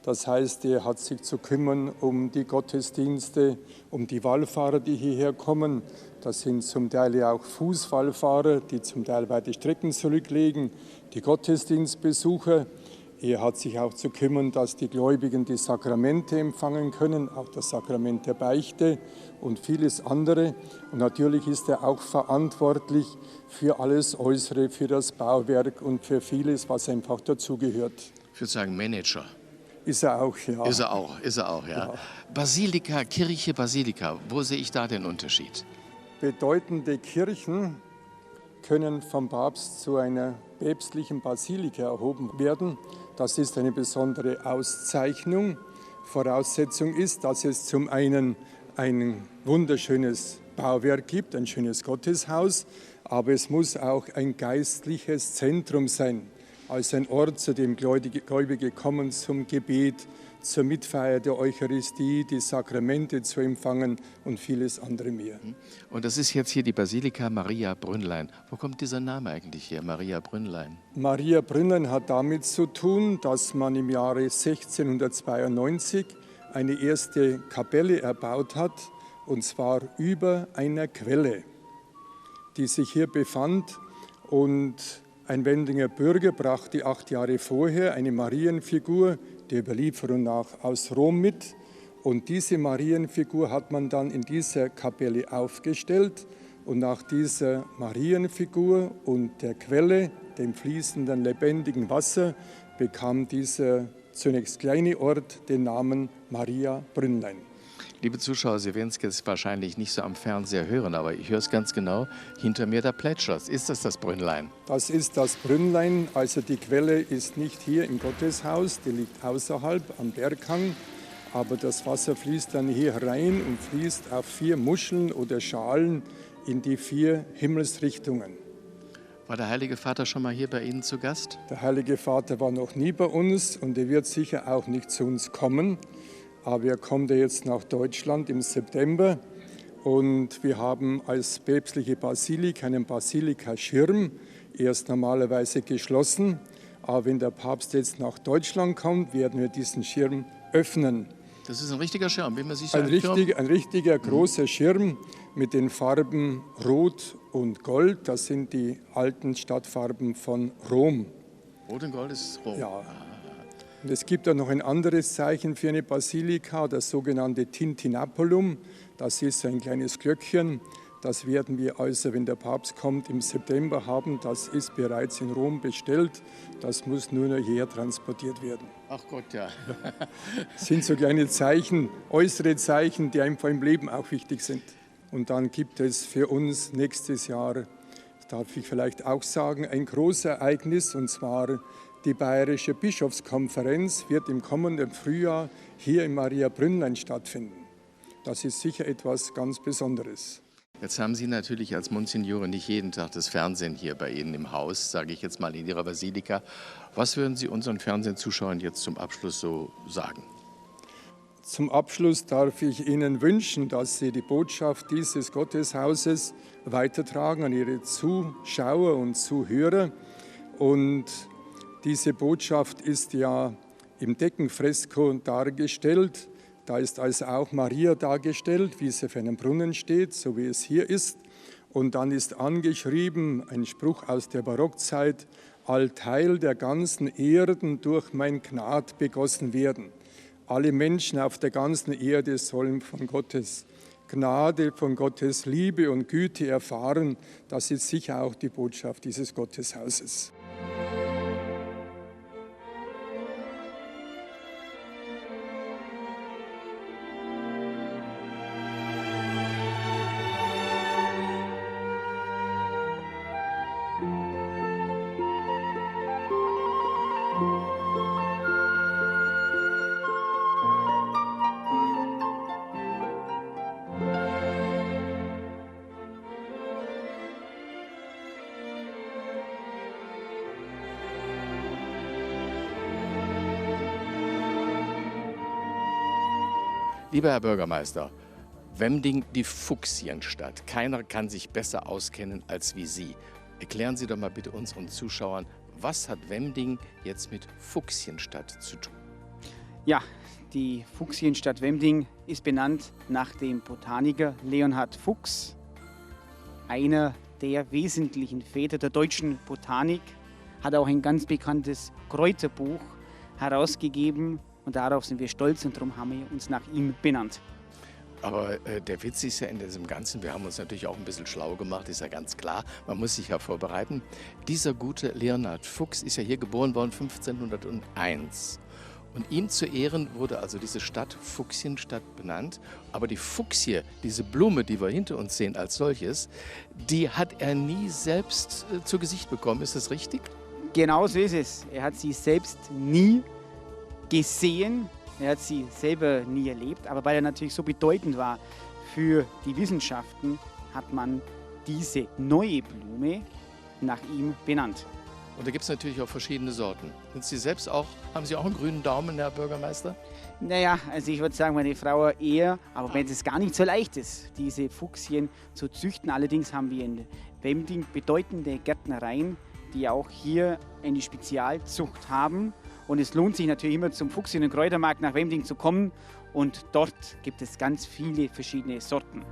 Das heißt, er hat sich zu kümmern um die Gottesdienste, um die Wallfahrer, die hierher kommen. Das sind zum Teil ja auch Fußwallfahrer, die zum Teil weite Strecken zurücklegen, die Gottesdienstbesucher. Er hat sich auch zu kümmern, dass die Gläubigen die Sakramente empfangen können, auch das Sakrament der Beichte und vieles andere. Und natürlich ist er auch verantwortlich für alles Äußere, für das Bauwerk und für vieles, was einfach dazugehört. Ich würde sagen Manager. Ist er auch, ja. Ist er auch, ist er auch, ja. ja. Basilika, Kirche, Basilika, wo sehe ich da den Unterschied? Bedeutende Kirchen können vom Papst zu einer päpstlichen Basilika erhoben werden. Das ist eine besondere Auszeichnung. Voraussetzung ist, dass es zum einen ein wunderschönes Bauwerk gibt, ein schönes Gotteshaus, aber es muss auch ein geistliches Zentrum sein, also ein Ort, zu dem Gläubige kommen zum Gebet, zur Mitfeier der Eucharistie, die Sakramente zu empfangen und vieles andere mehr. Mhm. Und das ist jetzt hier die Basilika Maria Brünnlein. Wo kommt dieser Name eigentlich her, Maria Brünnlein? Maria Brünnlein hat damit zu tun, dass man im Jahre 1692 eine erste Kapelle erbaut hat, und zwar über einer Quelle, die sich hier befand. Und ein Wendinger Bürger brachte acht Jahre vorher eine Marienfigur der Überlieferung nach aus Rom mit. Und diese Marienfigur hat man dann in dieser Kapelle aufgestellt. Und nach dieser Marienfigur und der Quelle, dem fließenden lebendigen Wasser, bekam dieser zunächst kleine Ort den Namen Maria Brünnlein. Liebe Zuschauer, Sie werden es jetzt wahrscheinlich nicht so am Fernseher hören, aber ich höre es ganz genau. Hinter mir da plätschert Ist das das Brünnlein? Das ist das Brünnlein. Also die Quelle ist nicht hier im Gotteshaus, die liegt außerhalb am Berghang. Aber das Wasser fließt dann hier rein und fließt auf vier Muscheln oder Schalen in die vier Himmelsrichtungen. War der Heilige Vater schon mal hier bei Ihnen zu Gast? Der Heilige Vater war noch nie bei uns und er wird sicher auch nicht zu uns kommen. Aber er kommt ja jetzt nach Deutschland im September und wir haben als päpstliche Basilika einen Basilikaschirm. Er ist normalerweise geschlossen. Aber wenn der Papst jetzt nach Deutschland kommt, werden wir diesen Schirm öffnen. Das ist ein richtiger Schirm, wie man sich so ein, richtig, ein richtiger mhm. großer Schirm mit den Farben Rot und Gold. Das sind die alten Stadtfarben von Rom. Rot und Gold ist Rom. Ja. Ah. Und es gibt auch noch ein anderes Zeichen für eine Basilika, das sogenannte Tintinapolum. Das ist ein kleines Glöckchen. Das werden wir also, wenn der Papst kommt, im September haben. Das ist bereits in Rom bestellt. Das muss nur noch hierher transportiert werden. Ach Gott, ja. Das sind so kleine Zeichen, äußere Zeichen, die einfach im Leben auch wichtig sind. Und dann gibt es für uns nächstes Jahr, darf ich vielleicht auch sagen, ein großes Ereignis, und zwar die Bayerische Bischofskonferenz wird im kommenden Frühjahr hier in Maria Brünnlein stattfinden. Das ist sicher etwas ganz Besonderes. Jetzt haben Sie natürlich als Monsignore nicht jeden Tag das Fernsehen hier bei Ihnen im Haus, sage ich jetzt mal in Ihrer Basilika. Was würden Sie unseren Fernsehzuschauern jetzt zum Abschluss so sagen? Zum Abschluss darf ich Ihnen wünschen, dass Sie die Botschaft dieses Gotteshauses weitertragen an Ihre Zuschauer und Zuhörer. Und diese Botschaft ist ja im Deckenfresko dargestellt. Da ist also auch Maria dargestellt, wie sie auf einem Brunnen steht, so wie es hier ist. Und dann ist angeschrieben ein Spruch aus der Barockzeit: All Teil der ganzen Erden durch mein Gnad begossen werden. Alle Menschen auf der ganzen Erde sollen von Gottes Gnade, von Gottes Liebe und Güte erfahren. Das ist sicher auch die Botschaft dieses Gotteshauses. Lieber Herr Bürgermeister, Wemding die Fuchsienstadt. Keiner kann sich besser auskennen als wie Sie. Erklären Sie doch mal bitte unseren Zuschauern, was hat Wemding jetzt mit Fuchsienstadt zu tun? Ja, die Fuchsienstadt Wemding ist benannt nach dem Botaniker Leonhard Fuchs, einer der wesentlichen Väter der deutschen Botanik, hat auch ein ganz bekanntes Kräuterbuch herausgegeben und darauf sind wir stolz und darum haben wir uns nach ihm benannt. Aber äh, der Witz ist ja in diesem Ganzen, wir haben uns natürlich auch ein bisschen schlau gemacht, ist ja ganz klar, man muss sich ja vorbereiten. Dieser gute Leonhard Fuchs ist ja hier geboren worden 1501. Und ihm zu Ehren wurde also diese Stadt Fuchsienstadt benannt. Aber die Fuchsie, diese Blume, die wir hinter uns sehen als solches, die hat er nie selbst äh, zu Gesicht bekommen. Ist das richtig? Genau so ist es. Er hat sie selbst nie gesehen. Er hat sie selber nie erlebt. Aber weil er natürlich so bedeutend war für die Wissenschaften, hat man diese neue Blume nach ihm benannt. Und da gibt es natürlich auch verschiedene Sorten. Sind Sie selbst auch, haben Sie auch einen grünen Daumen, Herr Bürgermeister? Naja, also ich würde sagen, meine Frau eher, aber wenn es gar nicht so leicht ist, diese Fuchsien zu züchten. Allerdings haben wir in Wemding bedeutende Gärtnereien, die auch hier eine Spezialzucht haben. Und es lohnt sich natürlich immer zum Fuchsien- und Kräutermarkt nach Wemding zu kommen. Und dort gibt es ganz viele verschiedene Sorten.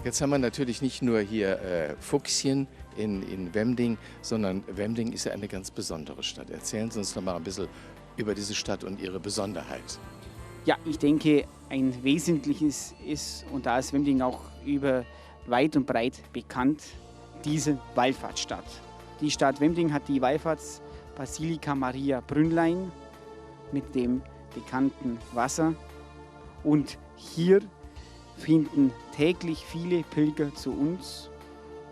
Jetzt haben wir natürlich nicht nur hier äh, Fuchschen in, in Wemding, sondern Wemding ist ja eine ganz besondere Stadt. Erzählen Sie uns noch mal ein bisschen über diese Stadt und ihre Besonderheit. Ja, ich denke, ein wesentliches ist, und da ist Wemding auch über weit und breit bekannt, diese Wallfahrtsstadt. Die Stadt Wemding hat die Wallfahrtsbasilika Maria Brünnlein mit dem bekannten Wasser. Und hier finden täglich viele Pilger zu uns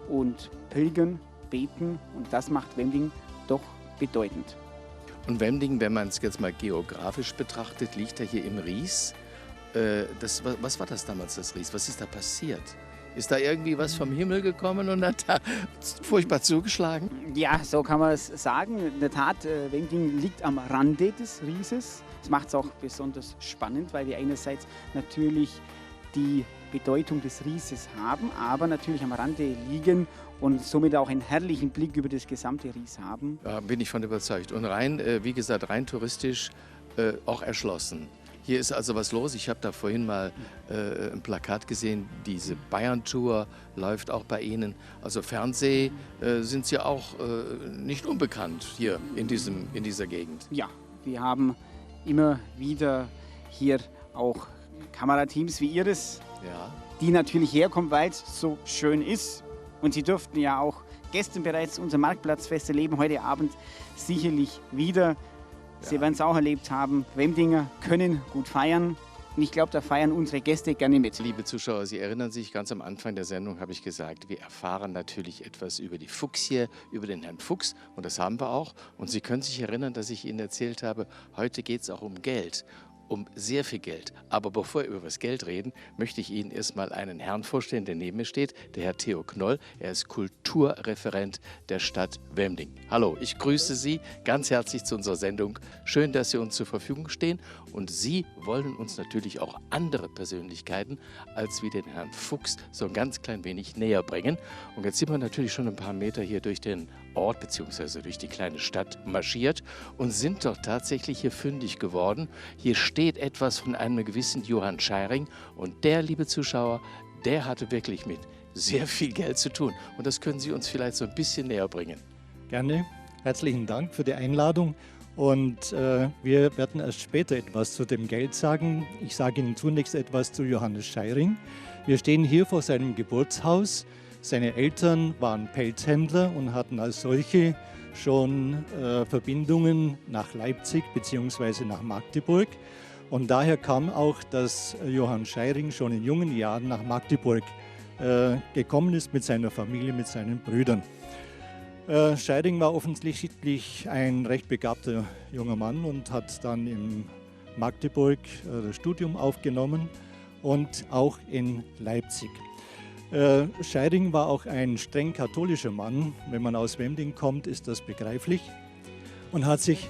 und pilgern, beten und das macht Wemding doch bedeutend. Und Wemding, wenn man es jetzt mal geografisch betrachtet, liegt er hier im Ries. Äh, das, was war das damals, das Ries? Was ist da passiert? Ist da irgendwie was vom Himmel gekommen und hat da furchtbar zugeschlagen? Ja, so kann man es sagen. In der Tat, äh, Wemding liegt am Rande des Rieses. Das macht es auch besonders spannend, weil wir einerseits natürlich die Bedeutung des Rieses haben, aber natürlich am Rande liegen und somit auch einen herrlichen Blick über das gesamte Ries haben. Ja, bin ich von überzeugt. Und rein, äh, wie gesagt, rein touristisch äh, auch erschlossen. Hier ist also was los. Ich habe da vorhin mal äh, ein Plakat gesehen. Diese Bayern-Tour läuft auch bei Ihnen. Also Fernseh äh, sind Sie auch äh, nicht unbekannt hier in, diesem, in dieser Gegend. Ja, wir haben immer wieder hier auch Kamerateams wie Ihres, ja. die natürlich herkommen, weil es so schön ist. Und Sie durften ja auch gestern bereits unser Marktplatzfest erleben, heute Abend sicherlich wieder. Sie ja. werden es auch erlebt haben. Wemdinger können gut feiern. Und ich glaube, da feiern unsere Gäste gerne mit. Liebe Zuschauer, Sie erinnern sich, ganz am Anfang der Sendung habe ich gesagt, wir erfahren natürlich etwas über die Fuchsie, über den Herrn Fuchs. Und das haben wir auch. Und Sie können sich erinnern, dass ich Ihnen erzählt habe, heute geht es auch um Geld. um sehr viel Geld. Aber bevor wir über das Geld reden, möchte ich Ihnen erstmal einen Herrn vorstellen, der neben mir steht, der Herr Theo Knoll. Er ist Kulturreferent der Stadt Wemding. Hallo, ich grüße Sie ganz herzlich zu unserer Sendung. Schön, dass Sie uns zur Verfügung stehen. Und Sie wollen uns natürlich auch andere Persönlichkeiten als wie den Herrn Fuchs so ein ganz klein wenig näher bringen. Und jetzt sind wir natürlich schon ein paar Meter hier durch den Ort bzw. durch die kleine Stadt marschiert und sind doch tatsächlich hier fündig geworden. Hier steht etwas von einem gewissen Johann Scheiring und der, liebe Zuschauer, der hatte wirklich mit sehr viel Geld zu tun. Und das können Sie uns vielleicht so ein bisschen näher bringen. Gerne. Herzlichen Dank für die Einladung. Und äh, wir werden erst später etwas zu dem Geld sagen. Ich sage Ihnen zunächst etwas zu Johannes Scheiring. Wir stehen hier vor seinem Geburtshaus. Seine Eltern waren Pelzhändler und hatten als solche schon äh, Verbindungen nach Leipzig bzw. nach Magdeburg. Und daher kam auch, dass Johann Scheiring schon in jungen Jahren nach Magdeburg äh, gekommen ist mit seiner Familie, mit seinen Brüdern. Äh, Scheiding war offensichtlich ein recht begabter junger Mann und hat dann in Magdeburg äh, das Studium aufgenommen und auch in Leipzig. Äh, Scheiding war auch ein streng katholischer Mann. Wenn man aus Wemding kommt, ist das begreiflich und hat sich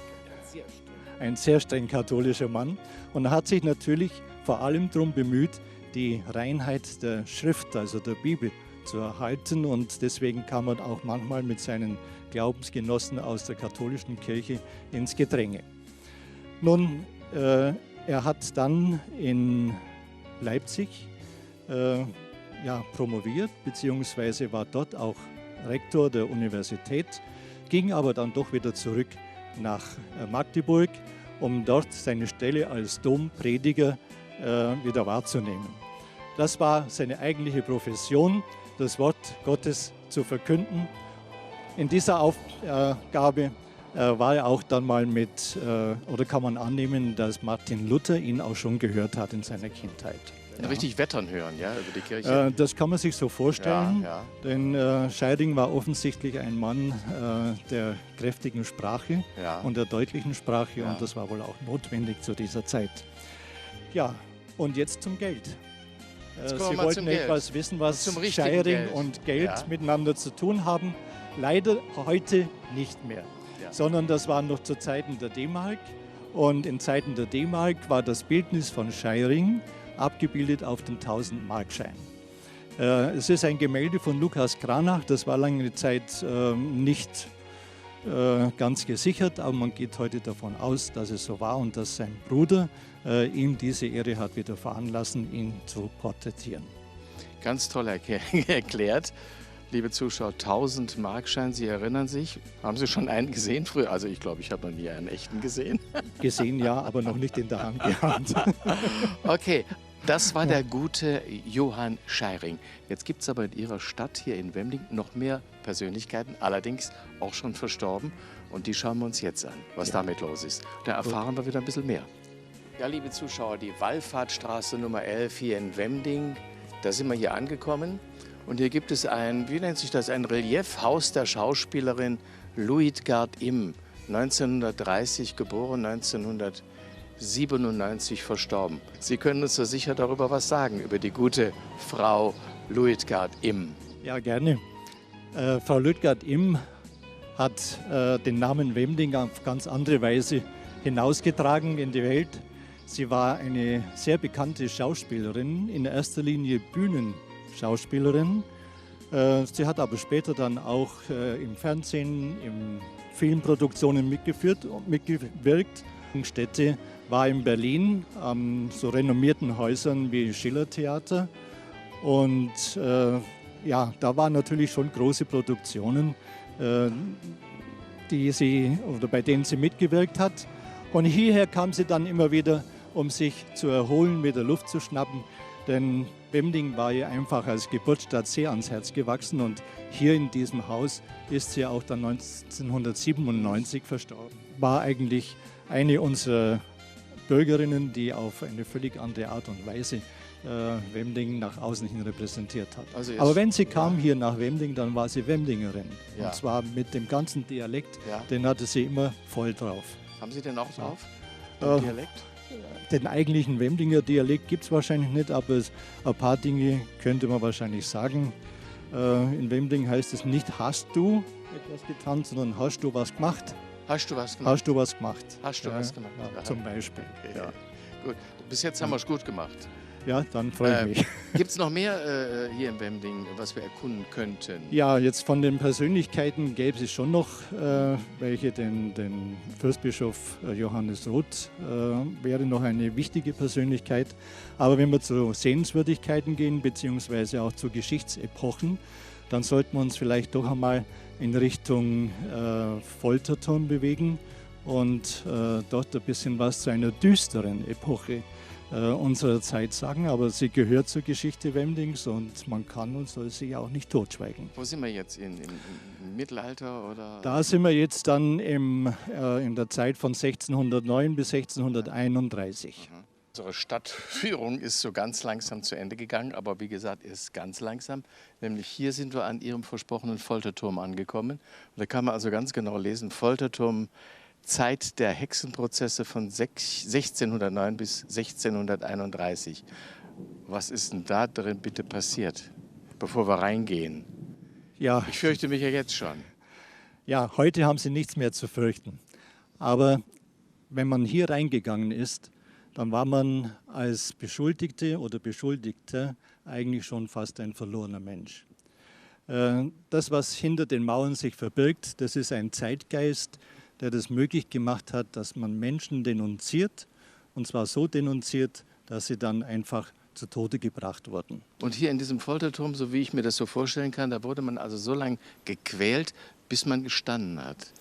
ein sehr streng katholischer Mann und hat sich natürlich vor allem darum bemüht, die Reinheit der Schrift, also der Bibel, zu erhalten. Und deswegen kam man auch manchmal mit seinen Glaubensgenossen aus der katholischen Kirche ins Gedränge. Nun, äh, er hat dann in Leipzig äh, ja, promoviert, beziehungsweise war dort auch Rektor der Universität, ging aber dann doch wieder zurück nach äh, Magdeburg, um dort seine Stelle als Domprediger äh, wieder wahrzunehmen. Das war seine eigentliche Profession, das Wort Gottes zu verkünden. In dieser Aufgabe äh, war er auch dann mal mit, äh, oder kann man annehmen, dass Martin Luther ihn auch schon gehört hat in seiner Kindheit. Ja. Richtig Wettern hören, ja, über die Kirche. Äh, das kann man sich so vorstellen, ja, ja. denn äh, Scheiding war offensichtlich ein Mann äh, der kräftigen Sprache ja. und der deutlichen Sprache ja. und das war wohl auch notwendig zu dieser Zeit. Ja, und jetzt zum Geld. Äh, Sie wollten etwas wissen, was Scheiring Geld. und Geld ja. miteinander zu tun haben. Leider heute nicht mehr, ja. sondern das war noch zu Zeiten der D-Mark. Und in Zeiten der D-Mark war das Bildnis von Scheiring abgebildet auf dem 1000-Markschein. Äh, es ist ein Gemälde von Lukas Kranach, das war lange Zeit äh, nicht äh, ganz gesichert, aber man geht heute davon aus, dass es so war und dass sein Bruder äh, ihm diese Ehre hat widerfahren lassen, ihn zu porträtieren. Ganz toll erklärt. Liebe Zuschauer, 1000 Markschein, Sie erinnern sich. Haben Sie schon einen gesehen früher? Also ich glaube, ich habe noch nie einen echten gesehen. Gesehen ja, aber noch nicht in der Hand gehabt. Okay, das war der gute Johann Scheiring. Jetzt gibt es aber in Ihrer Stadt hier in Wemding noch mehr Persönlichkeiten, allerdings auch schon verstorben. Und die schauen wir uns jetzt an, was ja. damit los ist. Da erfahren wir wieder ein bisschen mehr. Ja, liebe Zuschauer, die Wallfahrtstraße Nummer 11 hier in Wemding, da sind wir hier angekommen. Und hier gibt es ein, wie nennt sich das, ein Reliefhaus der Schauspielerin Luitgard Im, 1930 geboren, 1997 verstorben. Sie können uns da sicher darüber was sagen, über die gute Frau Luitgard Im. Ja, gerne. Äh, Frau Luitgard Im hat äh, den Namen Wemding auf ganz andere Weise hinausgetragen in die Welt. Sie war eine sehr bekannte Schauspielerin, in erster Linie Bühnenschauspielerin. Äh, sie hat aber später dann auch äh, im Fernsehen, in Filmproduktionen mitgeführt und mitgewirkt. Städte war in Berlin an so renommierten Häusern wie Schillertheater. Und äh, ja, da waren natürlich schon große Produktionen, äh, die sie oder bei denen sie mitgewirkt hat. Und hierher kam sie dann immer wieder, um sich zu erholen, wieder Luft zu schnappen. Denn Wemding war ihr einfach als Geburtsstadt sehr ans Herz gewachsen und hier in diesem Haus ist sie auch dann 1997 verstorben. War eigentlich eine unserer Bürgerinnen, die auf eine völlig andere Art und Weise äh, Wemding nach außen hin repräsentiert hat. Also Aber wenn sie kam hier nach Wemding, dann war sie Wemdingerin. Ja. Und zwar mit dem ganzen Dialekt, Ja. den hatte sie immer voll drauf. Haben Sie den auch drauf? Äh, Den Dialekt? Den eigentlichen Wemdinger Dialekt gibt es wahrscheinlich nicht, aber es, ein paar Dinge könnte man wahrscheinlich sagen. Äh, in Wemding heißt es nicht hast du etwas getan, sondern hast du was gemacht. Hast du was gemacht? Hast du was gemacht? Hast du ja, was gemacht? Ja, zum Beispiel. Okay. Ja. Gut, bis jetzt haben wir es gut gemacht. Ja, dann freue ich ähm, mich. Gibt es noch mehr äh, hier im Wemding, was wir erkunden könnten? Ja, jetzt von den Persönlichkeiten gäbe es schon noch äh, welche. Den, den Fürstbischof äh, Johannes Roth äh, wäre noch eine wichtige Persönlichkeit. Aber wenn wir zu Sehenswürdigkeiten gehen, beziehungsweise auch zu Geschichtsepochen, dann sollten wir uns vielleicht doch einmal in Richtung äh, Folterturm bewegen und äh, dort ein bisschen was zu einer düsteren Epoche äh, unserer Zeit sagen, aber sie gehört zur Geschichte Wemdings und man kann und soll sie auch nicht totschweigen. Wo sind wir jetzt? In, in, Im Mittelalter oder? Da sind wir jetzt dann im, äh, in der Zeit von 1609 bis 1631. Mhm. Unsere Stadtführung ist so ganz langsam zu Ende gegangen, aber wie gesagt, ist ganz langsam. Nämlich hier sind wir an Ihrem versprochenen Folterturm angekommen. Und da kann man also ganz genau lesen, Folterturm Zeit der Hexenprozesse von 1609 bis 1631. Was ist denn da drin bitte passiert, bevor wir reingehen? Ja. Ich fürchte mich ja jetzt schon. Ja, heute haben Sie nichts mehr zu fürchten. Aber wenn man hier reingegangen ist, dann war man als Beschuldigte oder Beschuldigter eigentlich schon fast ein verlorener Mensch. Äh, das, was hinter den Mauern sich verbirgt, das ist ein Zeitgeist, der das möglich gemacht hat, dass man Menschen denunziert und zwar so denunziert, dass sie dann einfach zu Tode gebracht wurden. Und hier in diesem Folterturm, so wie ich mir das so vorstellen kann, da wurde man also so lange gequält, bis man gestanden hat.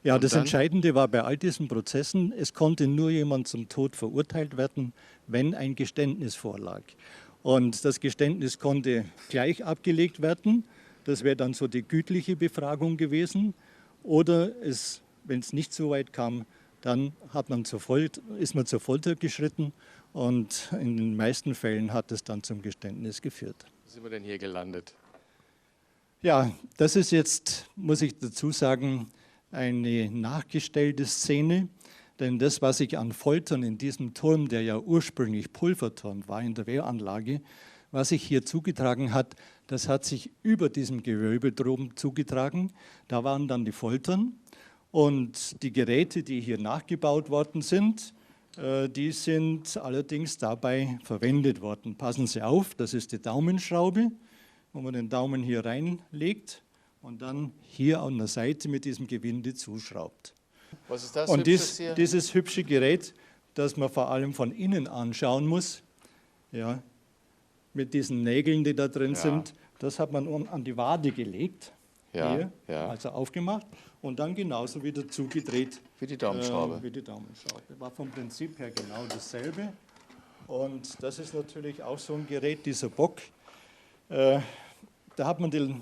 Ja, und das dann? Entscheidende war bei all diesen Prozessen, es konnte nur jemand zum Tod verurteilt werden, wenn ein Geständnis vorlag. Und das Geständnis konnte gleich abgelegt werden. Das wäre dann so die gütliche Befragung gewesen. Oder es, wenn es nicht so weit kam, dann hat man zur Folter, ist man zur Folter geschritten und in den meisten Fällen hat es dann zum Geständnis geführt. Wo sind wir denn hier gelandet? Ja, das ist jetzt, muss ich dazu sagen, eine nachgestellte Szene. Denn das, was sich an Foltern in diesem Turm, der ja ursprünglich Pulverturm war in der Wehranlage, was sich hier zugetragen hat, das hat sich über diesem Gewölbe droben zugetragen. Da waren dann die Foltern und die Geräte, die hier nachgebaut worden sind, äh, die sind allerdings dabei verwendet worden. Passen Sie auf, das ist die Daumenschraube, wo man den Daumen hier reinlegt und dann hier an der Seite mit diesem Gewinde zuschraubt. Was ist das? Und Hübsches dies, hier? dieses hübsche Gerät, das man vor allem von innen anschauen muss, ja, mit diesen Nägeln, die da drin Ja. sind, das hat man an die Wade gelegt, Ja, hier, ja. also aufgemacht und dann genauso wieder zugedreht. Wie die Daumenschraube. Äh, wie die Daumenschraube. War vom Prinzip her genau dasselbe. Und das ist natürlich auch so ein Gerät, dieser Bock. Äh, da hat man die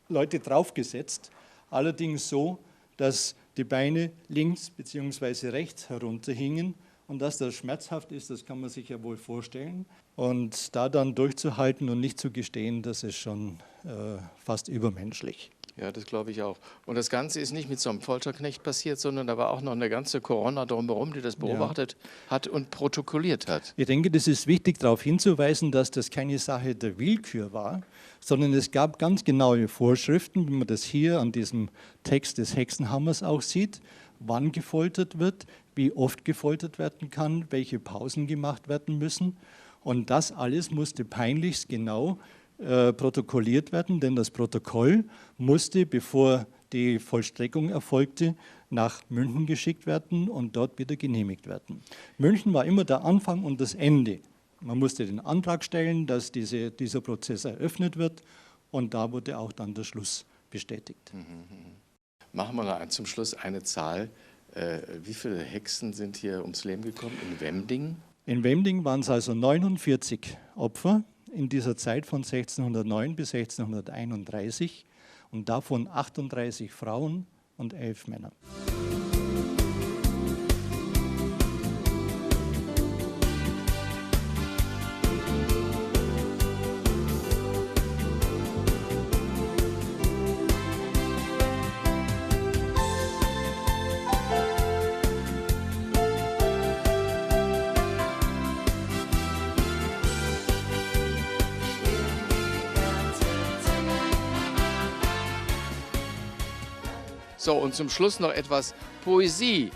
Leute draufgesetzt, allerdings so, dass die Beine links bzw. rechts herunterhingen. Und dass das schmerzhaft ist, das kann man sich ja wohl vorstellen. Und da dann durchzuhalten und nicht zu gestehen, das ist schon äh, fast übermenschlich. Ja, das glaube ich auch. Und das Ganze ist nicht mit so einem Folterknecht passiert, sondern da war auch noch eine ganze Corona drumherum, die das beobachtet ja. hat und protokolliert hat. Ich denke, das ist wichtig, darauf hinzuweisen, dass das keine Sache der Willkür war, sondern es gab ganz genaue Vorschriften, wie man das hier an diesem Text des Hexenhammers auch sieht, wann gefoltert wird, wie oft gefoltert werden kann, welche Pausen gemacht werden müssen. Und das alles musste peinlichst genau äh, protokolliert werden, denn das Protokoll musste, bevor die Vollstreckung erfolgte, nach München geschickt werden und dort wieder genehmigt werden. München war immer der Anfang und das Ende. Man musste den Antrag stellen, dass diese, dieser Prozess eröffnet wird und da wurde auch dann der Schluss bestätigt. Mhm. Machen wir noch zum Schluss eine Zahl. Äh, wie viele Hexen sind hier ums Leben gekommen in Wemding? In Wemding waren es also 49 Opfer in dieser Zeit von 1609 bis 1631 und davon 38 Frauen und 11 Männer. So und zum Schluss noch etwas Poesie.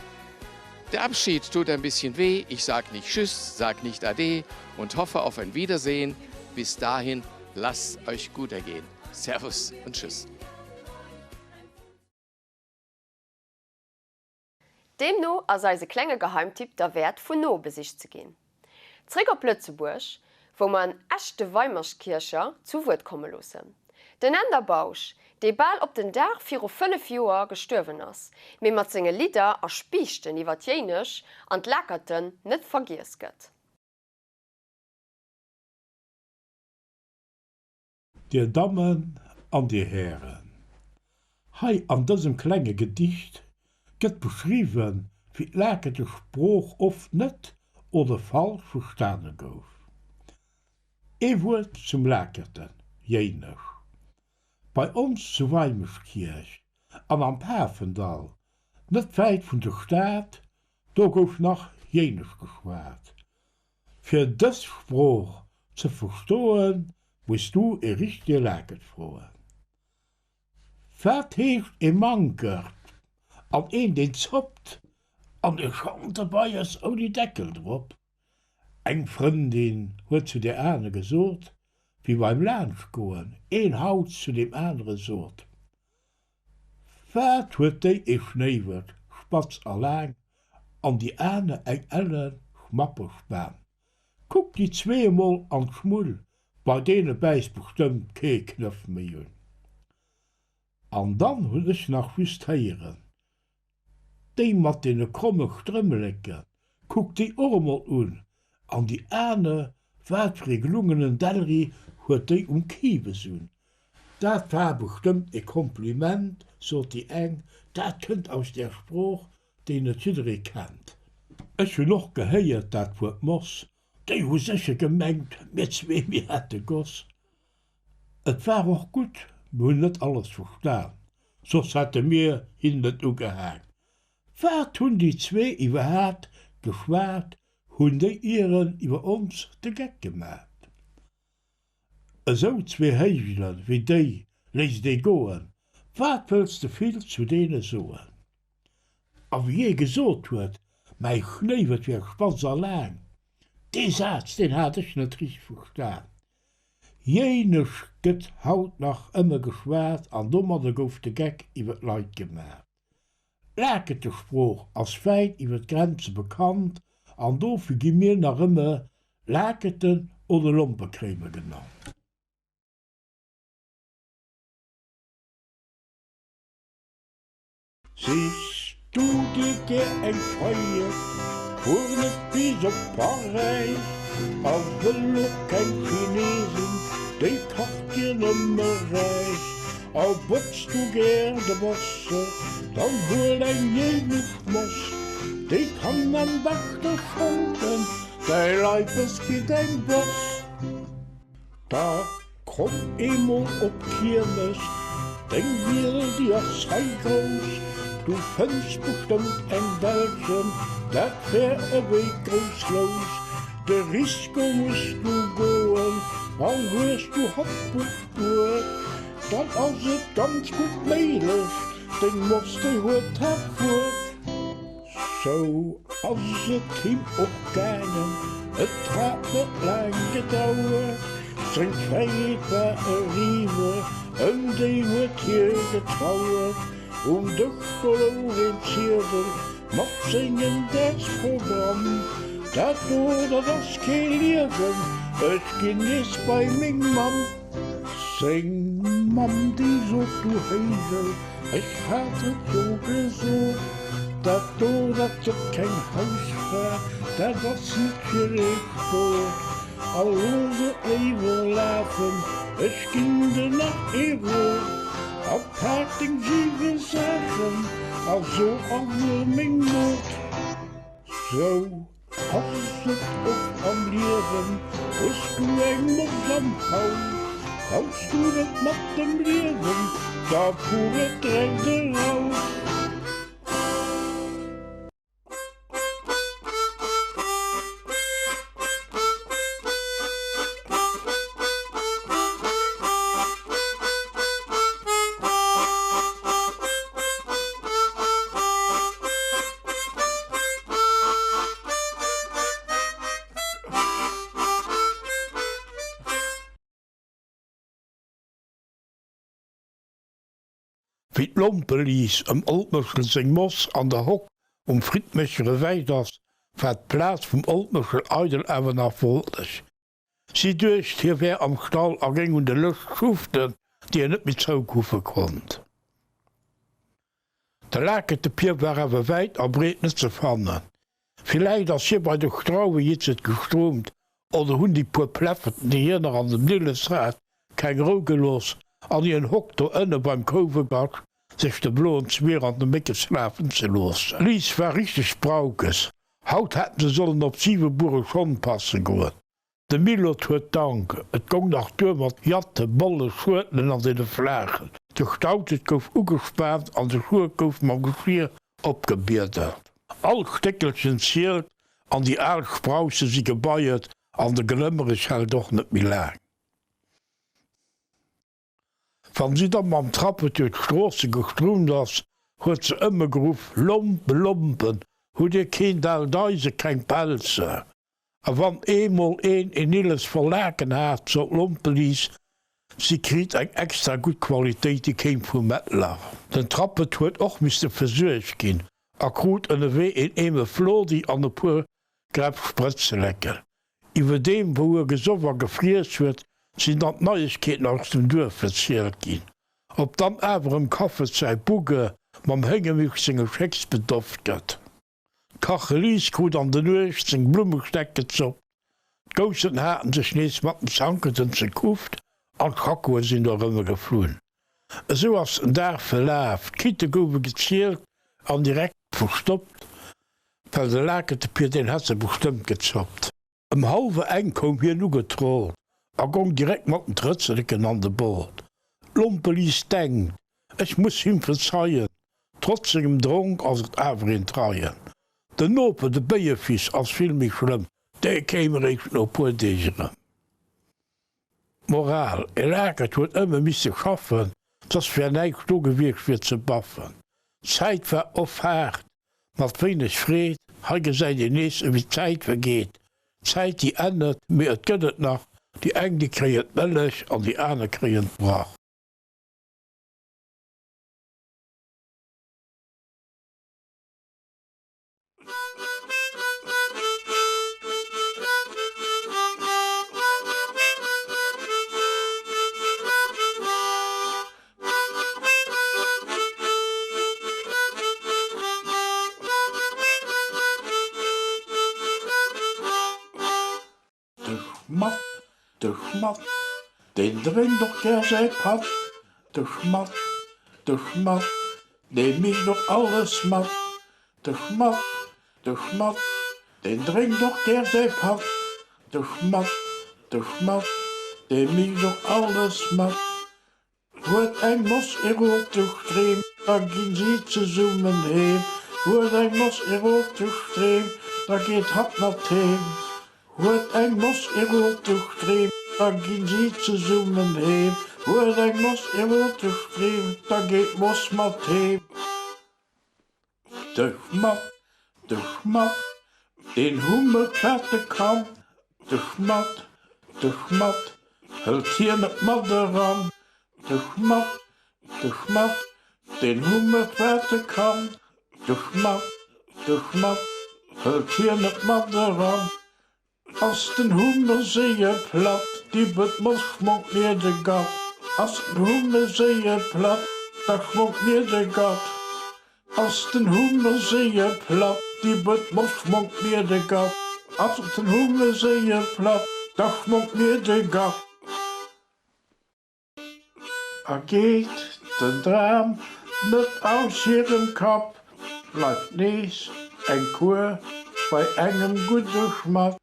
Der Abschied tut ein bisschen weh. Ich sag nicht Tschüss, sag nicht Ade und hoffe auf ein Wiedersehen. Bis dahin lasst euch gut ergehen. Servus und Tschüss. Deemno ass eise klenge Geheimtipp derwäert vun no besicht ze ginn. Zréck op Lëtzebuerg, wou mer en echte Weimerskiercher zu Wuert komme loossen. Den Änder Bausch, dee bal op den Dag viru 5 Joer gestuerwen ass, mee mat senge Lidder a Spiichten iwwer d'Jéinesch an d'Lakerten net vergiess gëtt. Dir Dammen an Dir Hären, hei an dësem klenge Gedicht gëtt beschriwwen, wéi d'Laketer Sprooch oft net oder falsch verstane gouf. Ee Wuert zum Lakerten, Jéinesch. Bei ons zu Weimeschkierch an am Pafendall, net wäit vun der Stad, do gouf nach Jéinesch geschwat. Fir dës Sprooch ze verstoen, muss du e richtege Laket froen. Wat heescht e Mankert an een deen zoppt an e Schanterbeies ouni Deckel drop? Eng Frëndin huet zu där aner gesot, wéi beim Laanschtgoen een haut zu deem anere sot, Wat huet déi ee Schnéiwert, spatz a laang, an déi aner eng elle schmappeg Span. Kuck déi zwee emol an d'Schmull, bei deene bäisst bestëmmt kee Knëff méi un. An dann hunn ech nach just héieren, Déi mat deene kromme Strëmmelécken, kuck déi och emol un, an déi aner, wat fir ee gelungenen Dellri huet déi um Kiwes un. Dat war bestëmmt ee Kompliment, sot déi eng, dat kënnt aus där Sprooch, déi net jidderee kennt. Ech hunn och gehéiert dat Wuert Moss, déi hu sécher gemengt, mir zwee, mir hätte Goss. Et war och gutt, mir hunn net alles verstan, soss hätte mir hinnen et ugehaang. Wat hunn déi zwee iwwerhaat geschwat, hunn déi ieren iwwer ons de Geck gemat. Esou zwee Héigelen wéi déi léisst ee goen, wat wëlls de vill zu deene soen? A wéi ee gesot huet, mäi Schnéiwert wär spatz a laang, dee Saz, deen hat ech net richteg verstan. Jéinesch gëtt haut nach ëmmer geschwat an domadder gouf de Geck iwwer d'Leit gemaat. D'Laketesprooch ass wäit iwwer d'Grenze bekannt an dofir gi mir nach ëmmer Laketen oder Lompekréimer genannt. Sichs du dir gär eng Freiheet, fuer net bis op Paräis a wëll och keng Chinesin, déi kacht dir nëmme Räis. A botz du gär de Bosse, dann huel eng jéinesch Moss, déi kann am beschte schanken, däi Leifes kritt eng Boss. Da Komm eemol op d'Kiermes, deng Wiel déi ass hei grouss, du fënns bestëmmt eng Belschen, dat wär ewéi d'grouss Lous. De Risiko muss du goen, an hues du hatt gutt duer, dann ass et ganz gutt méiglech, deng Moss déi huet hat Wuert. Sou ass et him och gaangen, et hat net laang gedauert, seng Fräiheet war eriwwer, ëm déi huet hie getrauert. Um Dësch do louch een Ziedel mat sengem Dagsprogramm, dat do, dat ass kee Liewen, ech ginn nees bei meng Mamm. Seng Mamm déi sot, Du Héisel, ech hat et jo gesot, dat do, dat gëtt keng Hausfra, dat ass net fir ee Stot. A looss et léiwer lafen, ech ginn der nach ee Rot, a pak deng siwe Saachen a so au revoir meng Mod. Sou ass et och am Liewen, hues du eng Moss am Haus, haus du net mat dem Liewen, da fuer et direkt eraus. Wéi d'Lompeliis ëm Oldméchel seng Moss an der Hock um Friddmécher ewäit ass, war d'Plaz vum Oldméchel eidel awer nach wolleg. Si duecht, hie wär am Stall a géing un de Lëscht schuften, déi en net méi zoukuffe konnt. De Lakete Pier war awer wäit a breet net ze fannen. Villäicht ass hie bei de Strauwe jitzet gestroomt oder hunn déi puer Pläffeten, déi hien nach an dem Nilles hat, keng Rou gelooss an hien hockt do ënne beim Kouwegasch, sech de bloen Zwier an de Méckes lafen ze loossen. D'Lis war richteg braukes. Haut hätten se sollen op Siwebuere Schong passe goen. De Milot huet Dank, et gong nach duer mat Jatte, Bolle, Schuedelen an deene Flaachen. De Stautet gouf ugespaant an de Schued gouf mam Geschir opgebiedelt. All Stéckelchen zielt an déi al Sprausse si gebeiet an de Gelëmmerech hält och net méi laang. Wann si da mam Trappet duerch d'Stroosse gestrummt ass, huet se ëmme geruff, Lompen, Lompen, hutt dir keent aalt Eise, keng Pelze? A wann eemol een en Nilles voll Laken hat, sot d'Lompelis, si kritt eng extra gutt Qualitéit, déi kéim vu Mettler. Den Trappet huet och misste versuergt ginn a krut ënnerwee een Eemer Flodi an e puer Gräpp Sprëtzelecken. Iwwerdeem wou e gesoff a gefriess huet, sinn dann d'Neiegkeeten aus dem Duerf verzielt ginn. Ob dann awer ëm Kaffezäit Bugge mam Héngemich senge Schécks bedofft gëtt. D'Kacheliis krut an der Nuecht seng Blummestäck gezoppt, d'Goussen haten sech nees mat den Zanketen zerkufft an d'Schackoe sinn dorëmmer geflunn. Esou ass den Dag verlaf, d'Quitte goufe gezielt an direkt verstoppt, well de Laketepier deen hätt se bestëmmt gezoppt. Ëm hallwer eng koum hien ugetrollt a gong direkt mat den Trëtzeleken an de Bord. D'Lompeliis denkt, Ech muss him verzeien, trotz sengem Dronk ass et awer een Treien. Den Noper, de Béiefis, ass vill méi schlëmm, dee kéim eréischt no e puer Deeg erëm. D'Moral, E Lakert huet ëmmer misse schaffen, soss wär näischt do gewiescht fir ze baffen. D'Zäit war of haart, mat wéineg Freed, hei gesäit een nees ewéi d'Zäit vergeet. D'Zäit déi ännert, mee et gëtt et nach, déi eng déi kréien d'Mëllech an déi aner kréien d'Brach. De Schmatt, de Schmatt, deen drénkt och gär säi Patt. De Schmatt, de Schmatt, dee mécht och alles mat. De Schmatt, de Schmatt, deen drénkt och gär säi Patt. De Schmatt, de Schmatt, dee mécht och alles mat. Huet eng Moss erotesch Dreem, da ginn si zesummen heem. Huet eng Moss erotesch Dreem, da geet hatt mat heem. Huet eng Moss erotesch Dreem, da ginn si zesummen heem. Huet eng Moss erotesch Dreem, da geet d'Moss mat heem. De Schmatt, de Schmatt, deen Hummel fette kann, de Schmatt, de Schmatt, hëlt hien et mat eran. De Schmatt, de Schmatt, deen Hummel fette kann, de Schmatt, de Schmatt, hëlt hien et mat eran. Ass den Hummer séier platt, dibbelt d'Moss schmongt mir de Gatt. Ass den Hummer séier platt, da schmongt mir de Gatt. Ass den Hummer séier platt, dibbelt d'Moss schmongt mir de Gatt. Ass den Hummer séier platt, da schmongt mir de Gatt. A geet den Dram net aus hirem Kapp, bleift nees eng Kur bei engem gudde Schmatt.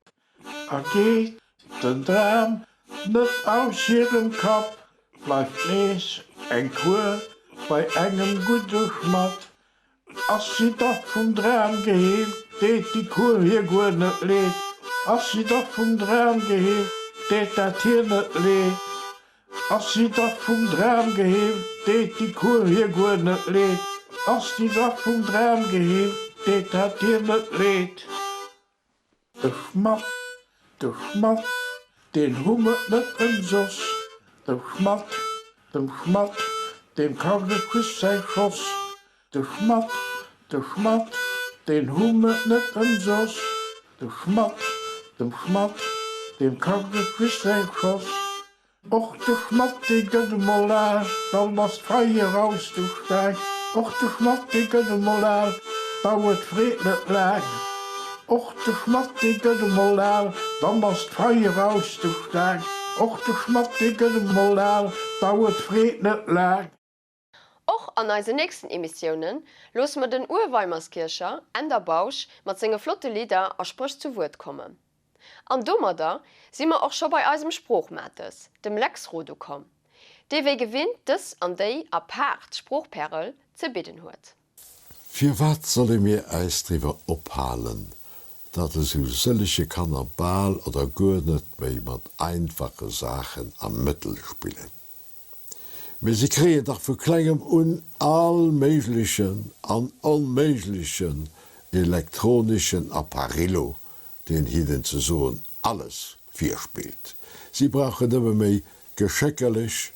A geet den Dram net aus hirem Kapp, bleift nees eng Kur bei engem gudde Schmatt. Ass si dach vum Dram geheelt, deet déi Kur hir guer net leed. Ass si dach vum Dram geheelt, deet dat hir net leed. Ass si dach vum Dram geheelt, deet déi Kur hir guer net leed. Ass si dach vum Dram geheelt, deet dat hir net leed. De Schmatt, de Schmatt, deen hu mer net ëmsoss, dem Schmatt, dem Schmatt. Deem Kargekuss säi Schoss. De Schmatt, de Schmatt, deen hu mer net ëmsoss. De Schmatt, dem Schmatt, deem Kargekuss säi Schoss. Och de Schmatt, dee gëtt emol al, dann ass d'Feier aus dem Staang. Och de Schmatt, dee gëtt emol al, dauert d'Freed net laang. Och de Schmatt, dee gëtt emol al, dann ass d'Feier aus dem Staang. Och de Schmatt, dee gëtt emol al, dauert d'Freed net laang. Och an eisen nächsten Emissiounen loosse mer den Ur-Weimerskircher Änder Bausch mat senge flotte Lidder a Spréch zu Wuert kommen. An domadder si mer och scho bei eisem Sproochmates, dem Lex Roth ukomm, dee wéi gewinnt dës an déi apaart Sproochpärel ze bidden huet. Firwat solle mir äis driwwer ophalen, datt esou sëllege Kanner bal oder guer net méi mat einfache Saachen a Mëttel spillen? Mee si kréien dach vu klengem un all méiglechen an onméiglechen elektroneschen Apparillo, deen hinnen ze soen alles virspillt. Si brauchen nëmme méi geschéckerlech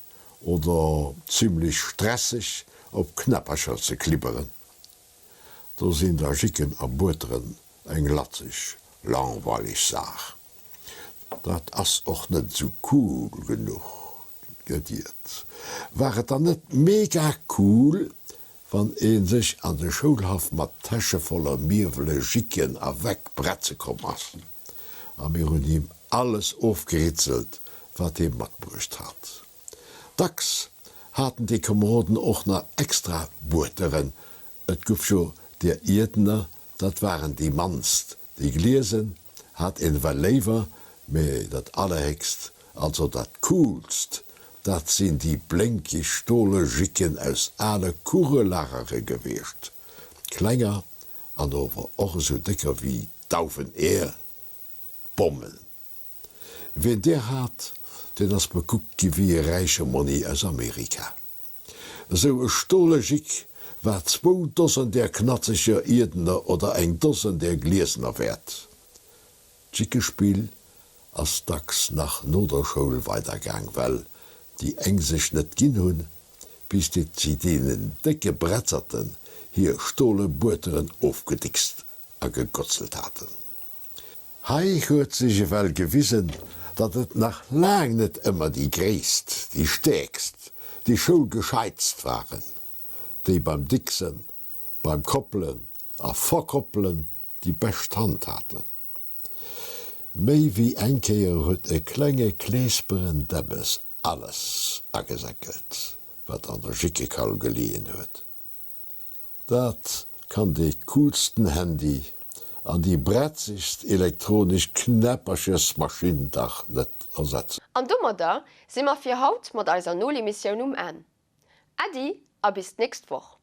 oder zimlech stresseg op Knäppercher ze klibberen. Do sinn da Jicken a Bueteren eng latzeg, langweileg Saach. Dat ass och net esou cool genuch, gediert. War et dann net mega cool, wann ee sech an de Schoulhaff mat Täsche voller Miwwele, Jicken a Weckbretze komm ass? A mir hunn him alles ofgeritzelt, wat hie matbruecht hat. Dacks haten déi Komeroden och nach extra Bueteren, et guff jo deer Ierdener, dat waren déi mannst, déi Gliesen hat een ewell léiwer, mee dat allerhéchst, also dat coolst, dat sinn déi blénkeg stole Jicken aus ale Kugelagere gewiescht, klenger an ower och esou décker wéi Dauweneer, d'Bommen. Wien där hat, deen ass bekuckt gi wéi e räiche Monni aus Amerika. Esou e stole Jick war zwou Dosen där knatzeger ierdener oder eng Dosen där gliesener wäert. D'Jickespill ass dacks nach no der Schoul weidergaang, well déi eng sech net ginn hunn, bis si deenen décke Bretzerten hir stole Bueteren ofgedickst a gegotzelt haten. Hei huet sech ewell gewisen, datt et nach laang net ëmmer déi Gréisst, déi Stäerkst, déi Schoulgescheitst waren, déi beim Diksen, beim Koppelen a Verkoppelen déi bescht Hand haten. Méi wéi eng Kéier huet e klenge kleesperen Däbbes alles agesäckelt, wat an der Jickekaul geleeën huet. Dat kann dee coolsten Handy an déi bretzegst elektronesch Knäpperchesmaschinn dach net ersetzen. An domadder si mer fir haut mat eiser Nol-Emissioun um Enn. Äddi a bis d'nächst Woch.